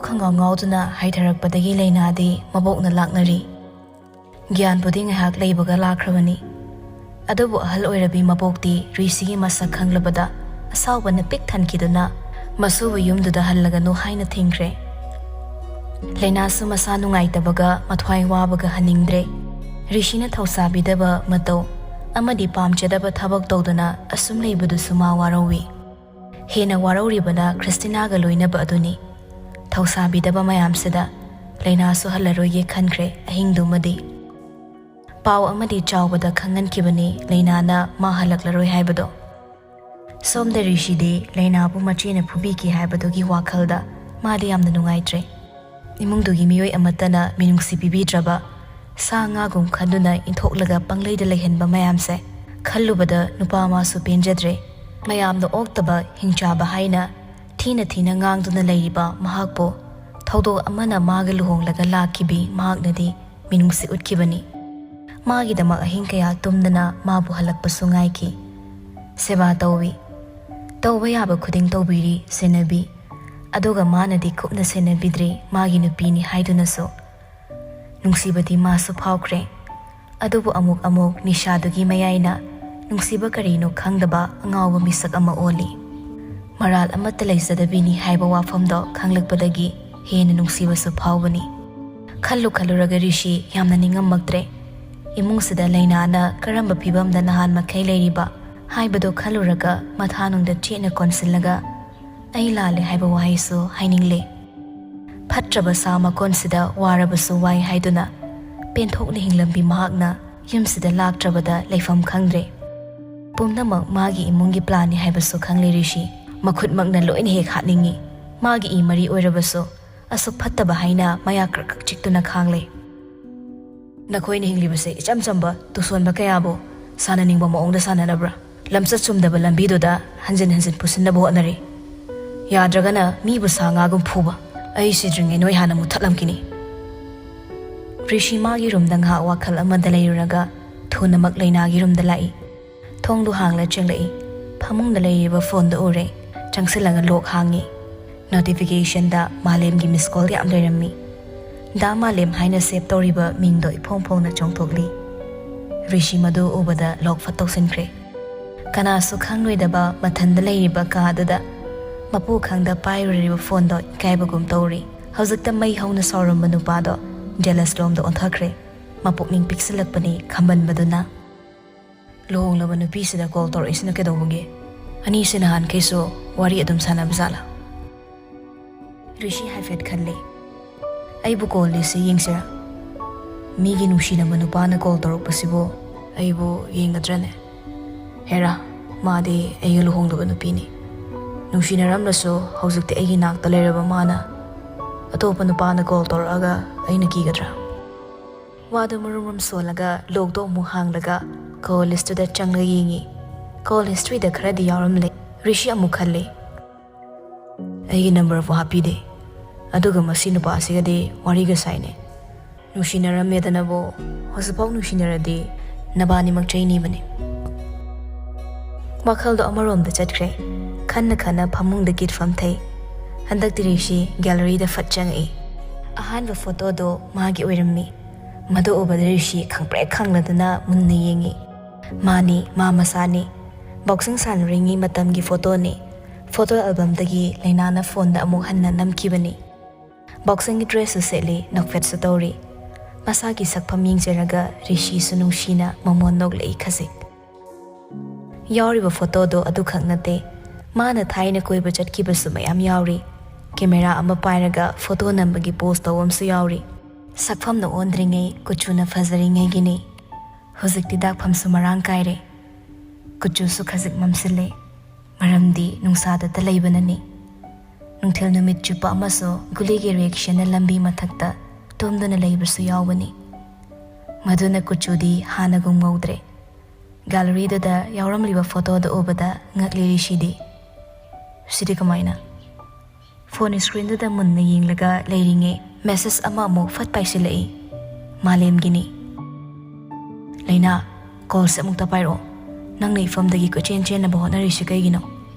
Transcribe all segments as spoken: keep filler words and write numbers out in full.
ꯈꯪꯉꯥꯎ ꯉꯥꯎꯗꯨꯅ ꯍꯥꯏꯊꯔꯛꯄꯗꯒꯤ ꯂꯩꯅꯥꯗꯤ ꯃꯕꯣꯛꯅ ꯂꯥꯛꯅꯔꯤ꯫ ꯒ꯭ꯌꯥꯟꯕꯨꯗꯤ ꯉꯥꯏꯍꯥꯛ ꯂꯩꯕꯒ ꯂꯥꯛꯈ꯭ꯔꯕꯅꯤ꯫ ꯑꯗꯨꯕꯨ ꯑꯍꯜ ꯑꯣꯏꯔꯕꯤ ꯃꯕꯣꯛꯇꯤ ꯔꯤꯁꯤꯒꯤ ꯃꯁꯛ ꯈꯪꯂꯕꯗ ꯑꯁꯥꯎꯕꯅ ꯄꯤꯛ ꯊꯟꯈꯤꯗꯨꯅ ꯃꯁꯨꯕꯨ ꯌꯨꯝꯗꯨꯗ ꯍꯜꯂꯒꯅꯨ ꯍꯥꯏꯅ ꯊꯤꯡꯈ꯭ꯔꯦ꯫ ꯂꯩꯅꯥꯁꯨ ꯃꯁꯥ ꯅꯨꯡꯉꯥꯏꯇꯕꯒ ꯃꯊ꯭ꯋꯥꯏ ꯋꯥꯕꯒ ꯍꯟꯅꯤꯡꯗ꯭ꯔꯦ꯫ ꯔꯤꯁꯤꯅ ꯊꯧꯁꯥꯕꯤꯗꯕ ꯃꯇꯧ ꯑꯃꯗꯤ ꯄꯥꯝꯖꯗꯕ ꯊꯕꯛ ꯇꯧꯗꯨꯅ ꯑꯁꯨꯝ ꯂꯩꯕꯗꯨꯁꯨ ꯃꯥ ꯋꯥꯔꯧꯏ꯫ ꯍꯦꯟꯅ ꯋꯥꯔꯧꯔꯤꯕꯅ ꯈ꯭ꯔꯤꯁꯇꯤꯅꯥꯒ ꯂꯣꯏꯅꯕ ꯑꯗꯨꯅꯤ꯫ ꯊꯧꯁꯥꯕꯤꯗꯕ ꯃꯌꯥꯝꯁꯤꯗ ꯂꯩꯅꯥꯁꯨ ꯍꯜꯂꯔꯣꯏꯒꯦ ꯈꯟꯈ꯭ꯔꯦ ꯑꯍꯤꯡꯗꯨꯃꯗꯤ꯫ ꯄꯥꯎ ꯑꯃꯗꯤ ꯆꯥꯎꯕꯗ ꯈꯪꯍꯟꯈꯤꯕꯅꯤ ꯂꯩꯅꯥꯅ ꯃꯥ ꯍꯜꯂꯛꯂꯔꯣꯏ ꯍꯥꯏꯕꯗꯣ꯫ ꯁꯣꯝꯗ ꯔꯤꯁꯤꯗꯤ ꯂꯩꯅꯥꯕꯨ ꯃꯆꯦꯅ ꯐꯨꯕꯤꯈꯤ ꯍꯥꯏꯕꯗꯨꯒꯤ ꯋꯥꯈꯜꯗ ꯃꯥꯗꯤ ꯌꯥꯝꯅ ꯅꯨꯡꯉꯥꯏꯇ꯭ꯔꯦ꯫ ꯏꯃꯨꯡꯗꯨꯒꯤ ꯃꯤꯑꯣꯏ ꯑꯃꯠꯇꯅ ꯃꯤꯅꯨꯡꯁꯤ ꯄꯤꯕꯤꯗ꯭ꯔꯕ ꯁꯥ ꯉꯥꯒꯨꯝ ꯈꯟꯗꯨꯅ ꯏꯟꯊꯣꯛꯂꯒ ꯄꯪꯂꯩꯗ ꯂꯩꯍꯟꯕ ꯃꯌꯥꯝꯁꯦ ꯈꯜꯂꯨꯕꯗ ꯅꯨꯄꯥ ꯃꯥꯁꯨ ꯄꯦꯟꯖꯗ꯭ꯔꯦ꯫ ꯃꯌꯥꯝꯅ ꯑꯣꯛꯇꯕ ꯍꯤꯡꯆꯥꯕ ꯍꯥꯏꯅ ꯊꯤꯅ ꯊꯤꯅ ꯉꯥꯡꯗꯨꯅ ꯂꯩꯔꯤꯕ ꯃꯍꯥꯛꯄꯨ ꯊꯧꯗꯣꯛ ꯑꯃꯅ ꯃꯥꯒ ꯂꯨꯍꯣꯡꯂꯒ ꯂꯥꯛꯈꯤꯕꯤ ꯃꯍꯥꯛꯅꯗꯤ ꯃꯤꯅꯨꯡꯁꯤ ꯎꯠꯈꯤꯕꯅꯤ꯫ ꯃꯥꯒꯤꯗꯃꯛ ꯑꯍꯤꯡ ꯀꯌꯥ ꯇꯨꯝꯗꯅ ꯃꯥꯕꯨ ꯍꯜꯂꯛꯄꯁꯨ ꯉꯥꯏꯈꯤ꯫ ꯁꯦꯕꯥ ꯇꯧꯏ꯫ ꯇꯧꯕ ꯌꯥꯕ ꯈꯨꯗꯤꯡ ꯇꯧꯕꯤꯔꯤ, ꯁꯦꯟꯅꯕꯤ꯫ ꯑꯗꯨꯒ ꯃꯥꯅꯗꯤ ꯀꯨꯞꯅ ꯁꯦꯟꯅꯕꯤꯗ꯭ꯔꯤ ꯃꯥꯒꯤ ꯅꯨꯄꯤꯅꯤ ꯍꯥꯏꯗꯨꯅꯁꯨ꯫ ꯅꯨꯡꯁꯤꯕꯗꯤ ꯃꯥꯁꯨ ꯐꯥꯎꯈ꯭ꯔꯦ꯫ ꯑꯗꯨꯕꯨ ꯑꯃꯨꯛ ꯑꯃꯨꯛ ꯅꯤꯁꯥꯗꯨꯒꯤ ꯃꯌꯥꯏꯅ ꯅꯨꯡꯁꯤꯕ ꯀꯔꯤꯅꯣ ꯈꯪꯗꯕ ꯑꯉꯥꯎꯕ ꯃꯤꯁꯛ ꯑꯃ ꯑꯣꯜꯂꯤ꯫ ꯃꯔꯥꯜ ꯑꯃꯠꯇ ꯂꯩꯖꯗꯕꯤꯅꯤ ꯍꯥꯏꯕ ꯋꯥꯐꯝꯗꯣ ꯈꯪꯂꯛꯄꯗꯒꯤ ꯍꯦꯟꯅ ꯅꯨꯡꯁꯤꯕꯁꯨ ꯐꯥꯎꯕꯅꯤ꯫ ꯈꯜꯂꯨ ꯈꯜꯂꯨꯔꯒ ꯔꯤꯁꯤ ꯌꯥꯝꯅ ꯅꯤꯡꯉꯝꯃꯛꯇ꯭ꯔꯦ꯫ ꯏꯃꯨꯡꯁꯤꯗ ꯂꯩꯅꯥꯅ ꯀꯔꯝꯕ ꯐꯤꯕꯝꯗ ꯅꯍꯥꯟ ꯃꯈꯩ ꯂꯩꯔꯤꯕ ꯍꯥꯏꯕꯗꯣ ꯈꯜꯂꯨꯔꯒ ꯃꯊꯥꯅꯨꯡꯗ ꯆꯦꯠꯅ ꯀꯣꯟꯁꯤꯜꯂꯒ ꯑꯩ ꯂꯥꯜꯂꯦ ꯍꯥꯏꯕ ꯋꯥꯍꯩꯁꯨ ꯍꯥꯏꯅꯤꯡꯂꯦ꯫ ꯐꯠꯇ꯭ꯔꯕ ꯁꯥ ꯃꯀꯣꯟꯁꯤꯗ ꯋꯥꯔꯕꯁꯨ ꯋꯥꯏ ꯍꯥꯏꯗꯨꯅ ꯄꯦꯟꯊꯣꯛꯅ ꯍꯤꯡꯂꯝꯕꯤ ꯃꯍꯥꯛꯅ ꯌꯨꯝꯁꯤꯗ ꯂꯥꯛꯇ꯭ꯔꯕꯗ ꯂꯩꯐꯝ ꯈꯪꯗ꯭ꯔꯦ꯫ ꯄꯨꯝꯅꯃꯛ ꯃꯥꯒꯤ ꯏꯃꯨꯡꯒꯤ ꯄ꯭ꯂꯥꯟꯅꯤ ꯍꯥꯏꯕꯁꯨ ꯈꯪꯂꯦ ꯔꯤꯁꯤ꯫ ꯃꯈꯨꯠꯃꯛꯅ ꯂꯣꯏꯅ ꯍꯦꯛ ꯍꯥꯠꯅꯤꯡꯏ꯫ ꯃꯥꯒꯤ ꯏ ꯃꯔꯤ ꯑꯣꯏꯔꯕꯁꯨ ꯑꯁꯨꯛ ꯐꯠꯇꯕ ꯍꯥꯏꯅ ꯃꯌꯥ ꯀ꯭ꯔꯛ ꯀ꯭ꯔꯛ ꯆꯤꯛꯇꯨꯅ ꯈꯥꯡꯂꯦ꯫ ꯅꯈꯣꯏꯅ ꯍꯤꯡꯂꯤꯕꯁꯦ ꯏꯆꯝ ꯆꯝꯕ ꯇꯨꯁꯣꯟꯕ ꯀꯌꯥꯕꯨ ꯁꯥꯟꯅꯅꯤꯡꯕ ꯃꯑꯣꯡꯗ ꯁꯥꯟꯅꯅꯕ꯭ꯔꯥ? ꯂꯝꯆꯠ ꯆꯨꯝꯗꯕ ꯂꯝꯕꯤꯗꯨꯗ ꯍꯟꯖꯤꯟ ꯍꯟꯖꯤꯟ ꯄꯨꯁꯤꯟꯅꯕ ꯍꯣꯠꯅꯔꯤ꯫ ꯌꯥꯗ꯭ꯔꯒꯅ ꯃꯤꯕꯨ ꯁꯥ ꯉꯥꯒꯨꯝ ꯐꯨꯕ꯫ ꯑꯩ ꯁꯤꯗ꯭ꯔꯤꯉꯩ ꯅꯣꯏ ꯍꯥꯟꯅ ꯃꯨꯊꯠꯂꯝꯈꯤꯅꯤ꯫ ꯔꯤꯁꯤ ꯃꯥꯒꯤ ꯔꯨꯝꯗ ꯉꯥꯏꯍꯥꯛ ꯋꯥꯈꯜ ꯑꯃꯗ ꯂꯩꯔꯨꯔꯒ ꯊꯨꯅꯃꯛ ꯂꯩꯅꯥꯒꯤ ꯔꯨꯝꯗ ꯂꯥꯛꯏ꯫ ꯊꯣꯡꯗꯨ ꯍꯥꯡꯂ ꯆꯪꯂꯛꯏ꯫ ꯐꯃꯨꯡꯗ ꯂꯩꯔꯤꯕ ꯐꯣꯟꯗꯨ ꯎꯔꯦ꯫ ꯆꯪꯁꯤꯜꯂꯒ ꯂꯣꯛ ꯍꯥꯡꯉꯤ꯫ Notificationꯗ ꯃꯥꯂꯦꯝꯒꯤ miss call ꯌꯥꯝ ꯂꯩꯔꯝꯃꯤ꯫ ꯗꯥ ꯃꯥꯂꯦꯝ ꯍꯥꯏꯅ save ꯇꯧꯔꯤꯕ ꯃꯤꯡꯗꯣ ꯏꯐꯣꯡ ꯐꯣꯡꯅ ꯆꯣꯡꯊꯣꯛꯂꯤ꯫ ꯔꯤꯁꯤ ꯃꯗꯨ ꯎꯕꯗ ꯂꯣꯛ ꯐꯠ ꯇꯧꯁꯤꯟꯈ꯭ꯔꯦ꯫ ꯀꯅꯥꯁꯨ ꯈꯪꯂꯣꯏꯗꯕ ꯃꯊꯟꯗ ꯂꯩꯔꯤꯕ ꯀꯥꯗꯨꯗ ꯃꯄꯨ ꯈꯪꯗ ꯄꯥꯏꯔꯨꯔꯤꯕ phoneꯗꯣ ꯏꯀꯥꯏꯕꯒꯨꯝ ꯇꯧꯔꯤ꯫ ꯍꯧꯖꯤꯛꯇ ꯃꯩ ꯍꯧꯅ ꯁꯥꯎꯔꯝꯕ ꯅꯨꯄꯥꯗꯣ jealous ꯂꯣꯝꯗ ꯑꯣꯟꯊꯈ꯭ꯔꯦ꯫ ꯃꯄꯨꯛꯅꯤꯡ ꯄꯤꯛꯁꯤꯜꯂꯛꯄꯅꯤ ꯈꯝꯕꯟꯕꯗꯨꯅ꯫ "ꯂꯨꯍꯣꯡꯂꯕ ꯅꯨꯄꯤꯁꯤꯗ call ꯇꯧꯔꯛꯏꯁꯤꯅ ꯀꯩꯗꯧꯕꯒꯤ? ꯑꯅꯤꯁꯤ ꯅꯍꯥꯟꯈꯩꯁꯨ ꯋꯥꯔꯤ ꯑꯗꯨꯝ ꯁꯥꯟꯅꯕ ꯖꯥꯠꯂꯥ?" ꯔꯤꯁꯤ ꯍꯥꯏꯐꯦꯠ ꯈꯜꯂꯤ꯫ "ꯑꯩꯕꯨ call listꯁꯤ ꯌꯦꯡꯁꯤꯔꯥ? ꯃꯤꯒꯤ ꯅꯨꯡꯁꯤꯅꯕ ꯅꯨꯄꯥꯅ call ꯇꯧꯔꯛꯄꯁꯤꯕꯨ ꯑꯩꯕꯨ ꯌꯦꯡꯒꯗ꯭ꯔꯅꯦ? ꯍꯦꯔꯥ, ꯃꯥꯗꯤ ꯑꯩꯒ ꯂꯨꯍꯣꯡꯗꯕ ꯅꯨꯄꯤꯅꯤ꯫ ꯅꯨꯡꯁꯤꯅꯔꯝꯂꯁꯨ ꯍꯧꯖꯤꯛꯇꯤ ꯑꯩꯒꯤ ꯅꯥꯛꯇ ꯂꯩꯔꯕ ꯃꯥꯅ ꯑꯇꯣꯞꯄ ꯅꯨꯄꯥꯅ call ꯇꯧꯔꯛꯑꯒ ꯑꯩꯅ ꯀꯤꯒꯗ꯭ꯔꯥ?" ꯋꯥꯗꯨ ꯃꯔꯨꯝ ꯃꯔꯨꯝ ꯁꯣꯜꯂꯒ lockꯗꯣ ꯑꯃꯨꯛ ꯍꯥꯡꯂꯒ call listꯇꯨꯗ ꯆꯪꯂꯒ ꯌꯦꯡꯉꯤ꯫ Call historyꯗ ꯈꯔꯗꯤ ꯌꯥꯎꯔꯝꯂꯦ꯫ ꯔꯤꯁꯤ ꯑꯃꯨꯛ ꯈꯜꯂꯤ, "ꯑꯩꯒꯤ numberꯕꯨ ꯍꯥꯞꯄꯤꯗꯦ, ꯑꯗꯨꯒ ꯃꯁꯤ ꯅꯨꯄꯥꯁꯤꯒꯗꯤ ꯋꯥꯔꯤꯒ ꯁꯥꯏꯅꯦ꯫ ꯅꯨꯡꯁꯤꯅꯔꯝꯃꯦꯗꯅꯕꯨ, ꯍꯧꯖꯤꯛꯐꯥꯎ ꯅꯨꯡꯁꯤꯅꯔꯗꯤ ꯅꯕꯥꯅꯤꯃꯛ ꯆꯩꯅꯤꯕꯅꯤ꯫" ꯋꯥꯈꯜꯗꯣ ꯑꯃꯔꯣꯝꯗ ꯆꯠꯈ꯭ꯔꯦ꯫ ꯈꯟꯅ ꯈꯟꯅ ꯐꯃꯨꯡꯗ ꯒꯤꯠ ꯐꯝꯊꯩ꯫ ꯍꯟꯗꯛꯇꯤ ꯔꯤꯁꯤ galleryꯗ ꯐꯠ ꯆꯪꯉꯛꯏ꯫ ꯑꯍꯥꯟꯕ photoꯗꯣ ꯃꯥꯒꯤ ꯑꯣꯏꯔꯝꯃꯤ꯫ ꯃꯗꯨ ꯎꯕꯗ ꯔꯤꯁꯤ ꯈꯪꯄ꯭ꯔꯦꯛ ꯈꯪꯂꯗꯨꯅ ꯃꯨꯟꯅ ꯌꯦꯡꯉꯤ꯫ ꯃꯥꯅꯤ, ꯃꯥ ꯃꯁꯥꯅꯤ꯫ Boxing ꯁꯥꯟꯅꯔꯤꯉꯩ ꯃꯇꯝꯒꯤ photoꯅꯤ꯫ Photo albumꯗꯒꯤ ꯂꯩꯅꯥꯅ phoneꯗ ꯑꯃꯨꯛ ꯍꯟꯅ ꯅꯝꯈꯤꯕꯅꯤ꯫ Boxingꯒꯤ dressꯁꯨ ꯁꯦꯠꯂꯤ, ꯅꯣꯛꯐꯦꯠꯁꯨ ꯇꯧꯔꯤ꯫ ꯃꯁꯥꯒꯤ ꯁꯛꯐꯝ ꯌꯦꯡꯖꯔꯒ ꯔꯤꯁꯤꯁꯨ ꯅꯨꯡꯁꯤꯅ ꯃꯃꯣꯟ ꯅꯣꯛꯂꯛꯏ ꯈꯖꯤꯛ꯫ ꯌꯥꯎꯔꯤꯕ photoꯗꯣ ꯑꯗꯨꯈꯛ ꯅꯠꯇꯦ, ꯃꯥꯅ ꯊꯥꯏꯅ ꯀꯣꯏꯕ ꯆꯠꯈꯤꯕꯁꯨ ꯃꯌꯥꯝ ꯌꯥꯎꯔꯤ꯫ Camera ꯑꯃ ꯄꯥꯏꯔꯒ photo ꯅꯝꯕꯒꯤ pose ꯇꯧꯕ ꯑꯃꯁꯨ ꯌꯥꯎꯔꯤ꯫ ꯁꯛꯐꯝꯅ ꯑꯣꯟꯗ꯭ꯔꯤꯉꯩ ꯀꯨꯆꯨꯅ ꯐꯖꯔꯤꯉꯩꯒꯤꯅꯤ꯫ ꯍꯧꯖꯤꯛꯇꯤ ꯗꯥꯛꯐꯝꯁꯨ ꯃꯔꯥꯡ ꯀꯥꯏꯔꯦ꯫ ꯀꯨꯆꯨꯁꯨ ꯈꯖꯤꯛ ꯃꯝꯁꯤꯜꯂꯦ, ꯃꯔꯝꯗꯤ ꯅꯨꯡꯁꯥꯗꯇ ꯂꯩꯕꯅꯅꯤ꯫ ꯅꯨꯡꯊꯤꯜ ꯅꯨꯃꯤꯠ ꯆꯨꯞꯄ ꯑꯃꯁꯨ ꯒꯨꯂꯤꯒꯤ reactionꯅ ꯂꯝꯕꯤ ꯃꯊꯛꯇ ꯇꯨꯝꯗꯨꯅ ꯂꯩꯕꯁꯨ ꯌꯥꯎꯕꯅꯤ꯫ ꯃꯗꯨꯅ ꯀꯨꯆꯨꯗꯤ ꯍꯥꯟꯅꯒꯨꯝ ꯉꯧꯗ꯭ꯔꯦ꯫ Galleryꯗꯨꯗ ꯌꯥꯎꯔꯝꯂꯤꯕ photoꯗ ꯎꯕꯗ ꯉꯛꯂꯤ ꯔꯤꯁꯤꯗꯤ꯫ "ꯁꯤꯗꯤ ꯀꯃꯥꯏꯅ?" Phone screenꯗꯨꯗ ꯃꯨꯟꯅ ꯌꯦꯡꯂꯒ ꯂꯩꯔꯤꯉꯩ message ꯑꯃ ꯑꯃꯨꯛ ꯐꯠ ꯄꯥꯏꯁꯤꯜꯂꯛꯏ꯫ ꯃꯥꯂꯦꯝꯒꯤꯅꯤ꯫ "ꯂꯩꯅꯥ, callꯁꯦ ꯑꯃꯨꯛꯇ ꯄꯥꯏꯔꯛꯑꯣ꯫ ꯅꯪꯅ ꯏꯐꯝꯗꯒꯤ ꯀꯣꯏꯆꯦꯟ ꯆꯦꯟꯅꯕ ꯍꯣꯠꯅꯔꯤꯁꯤ ꯀꯩꯒꯤꯅꯣ?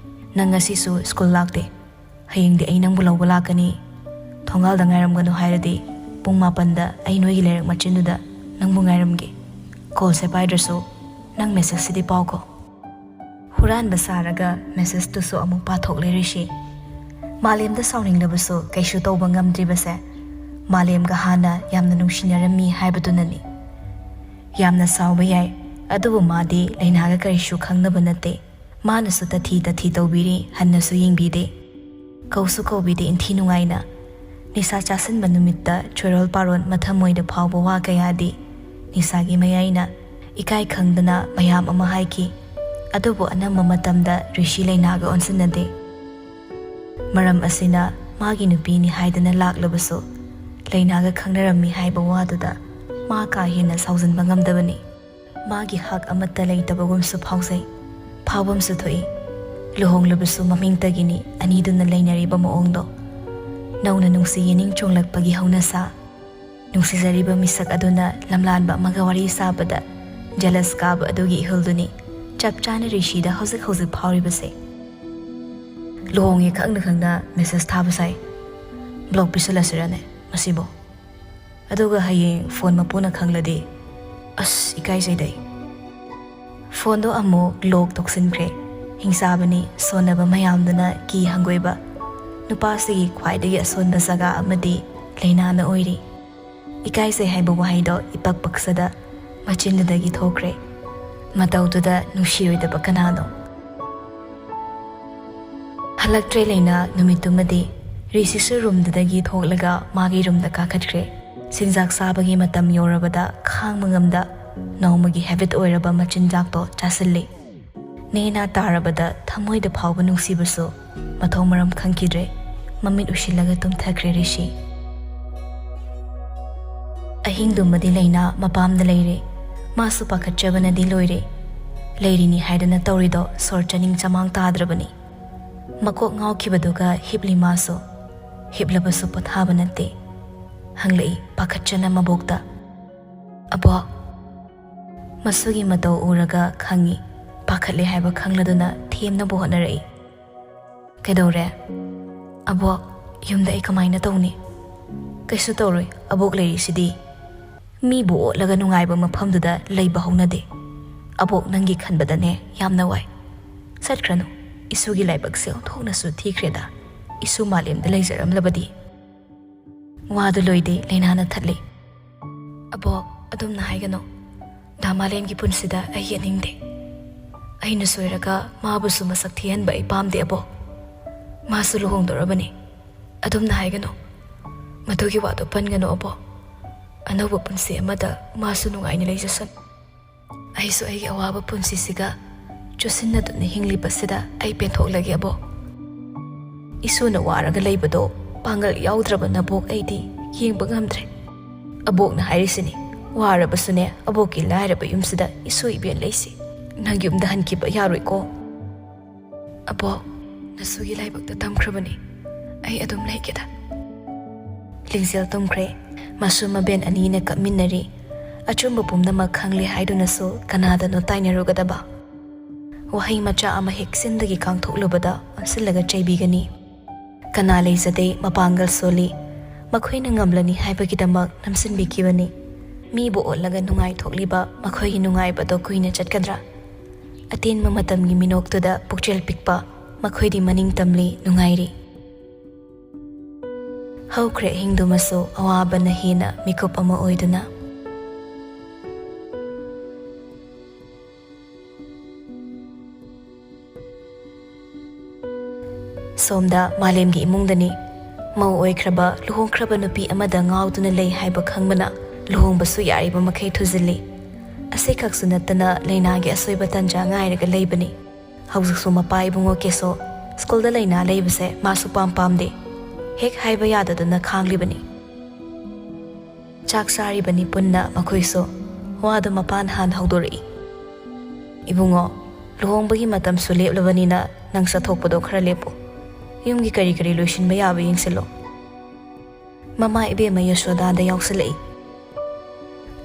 ꯅꯪ ꯉꯁꯤꯁꯨ school ꯂꯥꯛꯇꯦ꯫ ꯍꯌꯦꯡꯗꯤ ꯑꯩ ꯅꯪꯕꯨ ꯂꯧꯕ ꯂꯥꯛꯀꯅꯤ꯫ ꯊꯣꯡꯒꯥꯜꯗ ꯉꯥꯏꯔꯝꯒꯅꯨ ꯍꯥꯏꯔꯗꯤ ꯄꯨꯡ ꯃꯥꯄꯟꯗ ꯑꯩ ꯅꯣꯏꯒꯤ ꯂꯩꯔꯛ ꯃꯆꯤꯟꯗꯨꯗ ꯅꯪꯕꯨ ꯉꯥꯏꯔꯝꯒꯦ꯫ ꯀꯣꯜꯁꯦ ꯄꯥꯏꯗ꯭ꯔꯁꯨ ꯅꯪ ꯃꯦꯁꯦꯖꯁꯤꯗꯤ ꯄꯥꯎꯀꯣ꯫ ꯍꯨꯔꯥꯟꯕ ꯁꯥꯔꯒ ꯃꯦꯁꯦꯖꯇꯨꯁꯨ ꯑꯃꯨꯛ ꯄꯥꯊꯣꯛꯂꯦ ꯔꯤꯁꯤ꯫ ꯃꯥꯂꯦꯝꯗ ꯁꯥꯎꯅꯤꯡꯂꯕꯁꯨ ꯀꯩꯁꯨ ꯇꯧꯕ ꯉꯝꯗ꯭ꯔꯤꯕꯁꯦ ꯃꯥꯂꯦꯝꯒ ꯍꯥꯟꯅ ꯌꯥꯝꯅ ꯅꯨꯡꯁꯤꯅꯔꯝꯃꯤ ꯍꯥꯏꯕꯗꯨꯅꯅꯤ꯫ ꯌꯥꯝꯅ ꯁꯥꯎꯕ ꯌꯥꯏ, ꯑꯗꯨꯕꯨ ꯃꯥꯗꯤ ꯂꯩꯅꯥꯒ ꯀꯔꯤꯁꯨ ꯈꯪꯅꯕ ꯅꯠꯇꯦ꯫ ꯃꯥꯅꯁꯨ ꯇꯊꯤ ꯇꯊꯤ ꯇꯧꯕꯤꯔꯤ, ꯍꯟꯅꯁꯨ ꯌꯦꯡꯕꯤꯗꯦ꯫ ꯀꯧꯁꯨ ꯀꯧꯕꯤꯗꯦ ꯏꯟꯊꯤ ꯅꯨꯡꯉꯥꯏꯅ꯫ ꯅꯤꯁꯥ ꯆꯥꯁꯤꯟꯕ ꯅꯨꯃꯤꯠꯇ ꯆꯣꯏꯔꯣꯜ ꯄꯥꯔꯣꯜ ꯃꯊꯃꯣꯏꯗ ꯐꯥꯎꯕ ꯋꯥ ꯀꯌꯥꯗꯤ ꯅꯤꯁꯥꯒꯤ ꯃꯌꯥꯏꯅ ꯏꯀꯥꯏ ꯈꯪꯗꯅ ꯃꯌꯥꯝ ꯑꯃ ꯍꯥꯏꯈꯤ꯫ ꯑꯗꯨꯕꯨ ꯑꯅꯝꯕ ꯃꯇꯝꯗ ꯔꯤꯁꯤ ꯂꯩꯅꯥꯒ ꯑꯣꯟꯁꯤꯟꯅꯗꯦ꯫ ꯃꯔꯝ ꯑꯁꯤꯅ ꯃꯥꯒꯤ ꯅꯨꯄꯤꯅꯤ ꯍꯥꯏꯗꯅ ꯂꯥꯛꯂꯕꯁꯨ ꯂꯩꯅꯥꯒ ꯈꯪꯅꯔꯝꯃꯤ ꯍꯥꯏꯕ ꯋꯥꯗꯨꯗ ꯃꯥ ꯀꯥ ꯍꯦꯟꯅ ꯁꯥꯎꯖꯤꯟꯕ ꯉꯝꯗꯕꯅꯤ꯫ ꯃꯥꯒꯤ ꯍꯛ ꯑꯃꯠꯇ ꯂꯩꯇꯕꯒꯨꯝꯁꯨ ꯐꯥꯎꯖꯩ꯫ ꯐꯥꯎꯕꯝꯁꯨ ꯊꯣꯛꯏ꯫ ꯂꯨꯍꯣꯡꯂꯕꯁꯨ ꯃꯃꯤꯡꯇꯒꯤꯅꯤ ꯑꯅꯤꯗꯨꯅ ꯂꯩꯅꯔꯤꯕ ꯃꯑꯣꯡꯗꯣ꯫ ꯅꯧꯅ ꯅꯨꯡꯁꯤ ꯌꯦꯅꯤꯡ ꯆꯣꯡꯂꯛꯄꯒꯤ ꯍꯧꯅꯁꯥ꯫ ꯅꯨꯡꯁꯤꯖꯔꯤꯕ ꯃꯤꯁꯛ ꯑꯗꯨꯅ ꯂꯝꯂꯥꯟꯕ ꯑꯃꯒ ꯋꯥꯔꯤ ꯁꯥꯕꯗ ꯖꯦꯂꯁ ꯀꯥꯕ ꯑꯗꯨꯒꯤ ꯏꯍꯨꯜꯗꯨꯅꯤ ꯆꯞ ꯆꯥꯅ ꯔꯤꯁꯤꯗ ꯍꯧꯖꯤꯛ ꯍꯧꯖꯤꯛ ꯐꯥꯎꯔꯤꯕꯁꯦ꯫ ꯂꯨꯍꯣꯡꯉꯦ ꯈꯪꯅ ꯈꯪꯅ ꯃꯦꯁꯦꯖ ꯊꯥꯕ ꯁꯥꯏ꯫ ꯕ꯭ꯂꯣꯛ ꯄꯤꯁꯜꯂꯁꯤꯔꯅꯦ ꯃꯁꯤꯕꯣ? ꯑꯗꯨꯒ ꯍꯌꯦꯡ ꯐꯣꯟ ꯃꯄꯨꯅ ꯈꯪꯂꯗꯤ? ꯑꯁ, ꯏꯀꯥꯏꯖꯩꯗ ꯑꯩ꯫ ꯐꯣꯟꯗꯣ ꯑꯃꯨꯛ ꯂꯣꯛ ꯇꯧꯁꯤꯟꯈ꯭ꯔꯦ꯫ ꯍꯤꯡꯆꯥꯕꯅꯤ ꯁꯣꯟꯅꯕ ꯃꯌꯥꯝꯗꯨꯅ ꯀꯤ ꯍꯪꯒꯣꯏꯕ꯫ ꯅꯨꯄꯥꯁꯤꯒꯤ ꯈ꯭ꯋꯥꯏꯗꯒꯤ ꯑꯁꯣꯟꯕ ꯖꯒꯥ ꯑꯃꯗꯤ ꯂꯩꯅꯥꯅ ꯑꯣꯏꯔꯤ꯫ ꯏꯀꯥꯏꯖꯩ ꯍꯥꯏꯕ ꯋꯥꯍꯩꯗꯣ ꯏꯄꯛ ꯄꯛꯆꯗ ꯃꯆꯤꯟꯗꯨꯗꯒꯤ ꯊꯣꯛꯈ꯭ꯔꯦ꯫ ꯃꯇꯧꯗꯨꯗ ꯅꯨꯡꯁꯤꯔꯣꯏꯗꯕ ꯀꯅꯥꯅꯣ? ꯍꯜꯂꯛꯇ꯭ꯔꯦ ꯂꯩꯅꯥ ꯅꯨꯃꯤꯠꯇꯨꯃꯗꯤ꯫ ꯔꯤꯁꯤꯁꯨ ꯔꯨꯝꯗꯨꯗꯒꯤ ꯊꯣꯛꯂꯒ ꯃꯥꯒꯤ ꯔꯨꯝꯗ ꯀꯥꯈꯠꯈ꯭ꯔꯦ꯫ ꯆꯤꯟꯖꯥꯛ ꯆꯥꯕꯒꯤ ꯃꯇꯝ ꯌꯧꯔꯕꯗ ꯈꯥꯡꯕ ꯉꯝꯗ ꯅꯣꯡꯃꯒꯤ ꯍꯦꯕꯤꯠ ꯑꯣꯏꯔꯕ ꯃꯆꯤꯟꯖꯥꯛꯇꯣ ꯆꯥꯁꯤꯜꯂꯤ꯫ ꯅꯦꯅꯥ ꯇꯥꯔꯕꯗ ꯊꯃꯣꯏꯗ ꯐꯥꯎꯕ ꯅꯨꯡꯁꯤꯕꯁꯨ ꯃꯊꯧ ꯃꯔꯝ ꯈꯪꯈꯤꯗ꯭ꯔꯦ꯫ ꯃꯃꯤꯠ ꯎꯏꯁꯤꯜꯂꯒ ꯇꯨꯝꯊꯈ꯭ꯔꯦ ꯔꯤꯁꯤ꯫ ꯑꯍꯤꯡꯗꯨꯃꯗꯤ ꯂꯩꯅꯥ ꯃꯄꯥꯝꯗ ꯂꯩꯔꯦ꯫ ꯃꯥꯁꯨ ꯄꯥꯈꯠꯆꯕꯅꯗꯤ ꯂꯣꯏꯔꯦ꯫ ꯂꯩꯔꯤꯅꯤ ꯍꯥꯏꯗꯅ ꯇꯧꯔꯤꯗꯣ ꯁꯣꯔ ꯆꯥꯅꯤꯡ ꯆꯃꯥꯡ ꯇꯥꯗ꯭ꯔꯕꯅꯤ꯫ ꯃꯀꯣꯛ ꯉꯥꯎꯈꯤꯕꯗꯨꯒ ꯍꯤꯞꯂꯤ ꯃꯥꯁꯨ꯫ ꯍꯤꯞꯂꯕꯁꯨ ꯄꯣꯊꯥꯕ ꯅꯠꯇꯦ꯫ ꯍꯪꯂꯛꯏ ꯄꯥꯈꯠꯆꯅ ꯃꯕꯣꯛꯇ꯫ "ꯑꯕꯣꯛ!" ꯃꯁꯨꯒꯤ ꯃꯇꯧ ꯎꯔꯒ ꯈꯪꯉꯤ꯫ ꯄꯥꯈꯠꯂꯦ ꯍꯥꯏꯕ ꯈꯪꯂꯗꯨꯅ ꯊꯦꯝꯅꯕ ꯍꯣꯠꯅꯔꯛꯏ꯫ "ꯀꯩꯗꯧꯔꯦ?" ꯑꯕꯣꯛ, ꯌꯨꯝꯗ ꯑꯩ ꯀꯃꯥꯏꯅ ꯇꯧꯅꯤ? ꯀꯩꯁꯨ ꯇꯧꯔꯣꯏ, ꯑꯕꯣꯛ ꯂꯩꯔꯤꯁꯤꯗꯤ꯫ ꯃꯤꯕꯨ ꯑꯣꯠꯂꯒ ꯅꯨꯡꯉꯥꯏꯕ ꯃꯐꯝꯗꯨꯗ ꯂꯩꯕ ꯍꯧꯅꯗꯦ꯫ ꯑꯕꯣꯛ, ꯅꯪꯒꯤ ꯈꯟꯕꯗꯅꯦ ꯌꯥꯝꯅ ꯋꯥꯏ꯫ ꯆꯠꯈ꯭ꯔꯅꯨ꯫ ꯏꯁꯨꯒꯤ ꯂꯥꯏꯕꯛꯁꯦ ꯑꯣꯟꯊꯣꯛꯅꯁꯨ ꯊꯤꯈ꯭ꯔꯦꯗ꯫ ꯏꯁꯨ ꯃꯥꯂꯦꯝꯗ ꯂꯩꯖꯔꯝꯂꯕꯗꯤ꯫ ꯋꯥꯗꯨ ꯂꯣꯏꯗꯦ, ꯂꯩꯅꯥꯅ ꯊꯠꯂꯤ꯫ ꯑꯕꯣꯛ, ꯑꯗꯨꯝꯅ ꯍꯥꯏꯒꯅꯨ꯫ ꯗꯥ ꯃꯥꯂꯦꯝꯒꯤ ꯄꯨꯟꯁꯤꯗ ꯑꯩ ꯌꯦꯠꯅꯤꯡꯗꯦ꯫ ꯑꯩꯅ ꯁꯣꯏꯔꯒ ꯃꯥꯕꯨꯁꯨ ꯃꯁꯛ ꯊꯤꯍꯟꯕ ꯑꯩ ꯄꯥꯝꯗꯦ, ꯑꯕꯣꯛ꯫ ꯃꯥꯁꯨ ꯂꯨꯍꯣꯡꯗꯧꯔꯕꯅꯤ꯫ ꯑꯗꯨꯝꯅ ꯍꯥꯏꯒꯅꯨ꯫ ꯃꯗꯨꯒꯤ ꯋꯥꯗꯣ ꯄꯟꯒꯅꯨ, ꯑꯕꯣꯛ꯫ ꯑꯅꯧꯕ ꯄꯨꯟꯁꯤ ꯑꯃꯗ ꯃꯥꯁꯨ ꯅꯨꯡꯉꯥꯏꯅ ꯂꯩꯖꯁꯅꯨ꯫ ꯑꯩꯁꯨ ꯑꯩꯒꯤ ꯑꯋꯥꯕ ꯄꯨꯟꯁꯤꯁꯤꯒ ꯆꯨꯁꯤꯟꯅꯗꯨꯅ ꯍꯤꯡꯂꯤꯕꯁꯤꯗ ꯑꯩ ꯄꯦꯟꯊꯣꯛꯂꯒꯦ, ꯑꯕꯣꯛ꯫ ꯏꯁꯨꯅ ꯋꯥꯔꯒ ꯂꯩꯕꯗꯣ ꯄꯥꯡꯒꯜ ꯌꯥꯎꯗ꯭ꯔꯕ ꯅꯕꯣꯛ ꯑꯩꯗꯤ ꯌꯦꯡꯕ ꯉꯝꯗ꯭ꯔꯦ꯫ ꯑꯕꯣꯛꯅ ꯍꯥꯏꯔꯤꯁꯤꯅꯤ, ꯋꯥꯔꯕꯁꯨꯅꯦ, ꯑꯕꯣꯛꯀꯤ ꯂꯥꯏꯔꯕ ꯌꯨꯝꯁꯤꯗ ꯏꯁꯨ ꯏꯕꯦꯟ ꯂꯩꯁꯤ꯫ ꯅꯪ ꯌꯨꯝꯗ ꯍꯟꯈꯤꯕ ꯌꯥꯔꯣꯏꯀꯣ꯫ ꯑꯕꯣꯛ, ꯅꯁꯨꯒꯤ ꯂꯥꯏꯕꯛꯇ ꯇꯝꯈ꯭ꯔꯕꯅꯤ꯫ ꯑꯩ ꯑꯗꯨꯝ ꯂꯩꯒꯦꯗ꯫ ꯂꯤꯡꯖꯦꯜ ꯇꯨꯝꯈ꯭ꯔꯦ꯫ ꯃꯁꯨ ꯃꯕꯦꯟ ꯑꯅꯤꯅ ꯀꯞꯃꯤꯟꯅꯔꯤ꯫ ꯑꯆꯨꯝꯕ ꯄꯨꯝꯅꯃꯛ ꯈꯪꯂꯦ ꯍꯥꯏꯗꯨꯅꯁꯨ ꯀꯅꯥꯗꯅꯣ ꯇꯥꯏꯅꯔꯨꯒꯗꯕ? ꯋꯥꯍꯩ ꯃꯆꯥ ꯑꯃ ꯍꯦꯛ ꯆꯤꯟꯗꯒꯤ ꯀꯥꯡꯊꯣꯛꯂꯨꯕꯗ ꯑꯣꯟꯁꯤꯜꯂꯒ ꯆꯩꯕꯤꯒꯅꯤ꯫ ꯀꯅꯥ ꯂꯩꯖꯗꯦ, ꯃꯄꯥꯡꯒꯜ ꯁꯣꯜꯂꯤ, ꯃꯈꯣꯏꯅ ꯉꯝꯂꯅꯤ ꯍꯥꯏꯕꯒꯤꯗꯃꯛ ꯅꯝꯁꯤꯟꯕꯤꯈꯤꯕꯅꯤ꯫ ꯃꯤꯕꯨ ꯑꯣꯠꯂꯒ ꯅꯨꯡꯉꯥꯏꯊꯣꯛꯂꯤꯕ ꯃꯈꯣꯏꯒꯤ ꯅꯨꯡꯉꯥꯏꯕꯗꯣ ꯀꯨꯏꯅ ꯆꯠꯀꯗ꯭ꯔꯥ? ꯑꯇꯦꯟꯕ ꯃꯇꯝꯒꯤ ꯃꯤꯅꯣꯛꯇꯨꯗ ꯄꯨꯛꯆꯦꯜ ꯄꯤꯛꯄ ꯃꯈꯣꯏꯗꯤ ꯃꯅꯤꯡ ꯇꯝꯂꯤ, ꯅꯨꯡꯉꯥꯏꯔꯤ꯫ ꯍꯧꯈ꯭ꯔꯦ ꯑꯍꯤꯡꯗꯨꯃꯁꯨ ꯑꯋꯥꯕꯅ ꯍꯦꯟꯅ ꯃꯤꯀꯨꯞ ꯑꯃ ꯑꯣꯏꯗꯨꯅ꯫ ꯁꯣꯝꯗ ꯃꯥꯂꯦꯝꯒꯤ ꯏꯃꯨꯡꯗꯅꯤ꯫ ꯃꯧ ꯑꯣꯏꯈ꯭ꯔꯕ, ꯂꯨꯍꯣꯡꯈ꯭ꯔꯕ ꯅꯨꯄꯤ ꯑꯃꯗ ꯉꯥꯎꯗꯨꯅ ꯂꯩ ꯍꯥꯏꯕ ꯈꯪꯕꯅ ꯂꯨꯍꯣꯡꯕꯁꯨ ꯌꯥꯔꯤꯕ ꯃꯈꯩ ꯊꯨꯖꯤꯜꯂꯤ꯫ ꯑꯁꯤꯈꯛꯁꯨ ꯅꯠꯇꯅ ꯂꯩꯅꯥꯒꯤ ꯑꯁꯣꯏꯕ ꯇꯟꯖꯥ ꯉꯥꯏꯔꯒ ꯂꯩꯕꯅꯤ꯫ ꯍꯧꯖꯤꯛꯁꯨ ꯃꯄꯥ ꯏꯕꯨꯡꯉꯣ ꯀꯦꯁꯣ ꯁ꯭ꯀꯨꯜꯗ ꯂꯩꯅꯥ ꯂꯩꯕꯁꯦ ꯃꯥꯁꯨ ꯄꯥꯝ ꯄꯥꯝꯗꯦ꯫ ꯍꯦꯛ ꯍꯥꯏꯕ ꯌꯥꯗꯗꯅ ꯈꯥꯡꯂꯤꯕꯅꯤ꯫ ꯆꯥꯛ ꯆꯥꯔꯤꯕꯅꯤ ꯄꯨꯟꯅ ꯃꯈꯣꯏꯁꯨ꯫ ꯋꯥꯗꯨ ꯃꯄꯥꯅ ꯍꯥꯟꯅ ꯍꯧꯗꯣꯔꯛꯏ꯫ "ꯏꯕꯨꯡꯉꯣ, ꯂꯨꯍꯣꯡꯕꯒꯤ ꯃꯇꯝꯁꯨ ꯂꯦꯞꯂꯕꯅꯤꯅ ꯅꯪ ꯆꯠꯊꯣꯛꯄꯗꯣ ꯈꯔ ꯂꯦꯞꯄꯨ꯫ ꯌꯨꯝꯒꯤ ꯀꯔꯤ ꯀꯔꯤ ꯂꯣꯏꯁꯤꯟꯕ ꯌꯥꯕ ꯌꯦꯡꯁꯤꯜꯂꯣ꯫" ꯃꯃꯥ ꯏꯕꯦꯝꯃ ꯌꯁꯣꯗꯥꯗ ꯌꯥꯎꯁꯤꯜꯂꯛꯏ꯫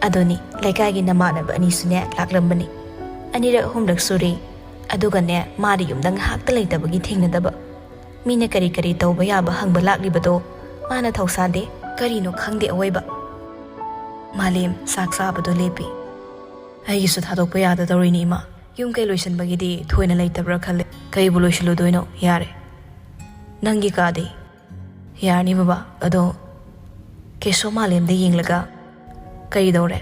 ꯑꯗꯨꯅꯤ, ꯂꯩꯀꯥꯏꯒꯤ ꯅꯃꯥꯟꯅꯕ ꯑꯅꯤꯁꯨꯅꯦ ꯂꯥꯛꯂꯝꯕꯅꯤ꯫ ꯑꯅꯤꯔꯛ ꯑꯍꯨꯝꯂꯛ ꯁꯨꯔꯦ꯫ ꯑꯗꯨꯒꯅꯦ, ꯃꯥꯗꯤ ꯌꯨꯝꯗ ꯉꯥꯏꯍꯥꯛꯇ ꯂꯩꯇꯕꯒꯤ ꯊꯦꯡꯅꯗꯕ꯫ ꯃꯤꯅ ꯀꯔꯤ ꯀꯔꯤ ꯇꯧꯕ ꯌꯥꯕ ꯍꯪꯕ ꯂꯥꯛꯂꯤꯕꯗꯣ ꯃꯥꯅ ꯊꯧꯁꯥꯗꯦ꯫ ꯀꯔꯤꯅꯣ ꯈꯪꯗꯦ ꯑꯋꯣꯏꯕ꯫ ꯃꯥꯂꯦꯝ ꯆꯥꯛ ꯆꯥꯕꯗꯣ ꯂꯦꯞꯄꯤ꯫ "ꯑꯩꯒꯤꯁꯨ ꯊꯥꯗꯣꯛꯄ ꯌꯥꯗꯗꯧꯔꯤꯅꯤ ꯏꯃꯥ꯫ ꯌꯨꯝ ꯀꯩ ꯂꯣꯏꯁꯤꯟꯕꯒꯤꯗꯤ ꯊꯣꯏꯅ ꯂꯩꯇꯕ꯭ꯔꯥ ꯈꯜꯂꯦ꯫ ꯀꯩꯕꯨ ꯂꯣꯏꯁꯤꯜꯂꯨꯗꯣꯏꯅꯣ? ꯌꯥꯔꯦ꯫ ꯅꯪꯒꯤ ꯀꯥꯗꯤ?" "ꯌꯥꯔꯅꯤ ꯕꯕꯥ, ꯑꯗꯣ"꯫ ꯀꯦꯁꯣ ꯃꯥꯂꯦꯝꯗ ꯌꯦꯡꯂꯒ, "ꯀꯔꯤꯗꯧꯔꯦ?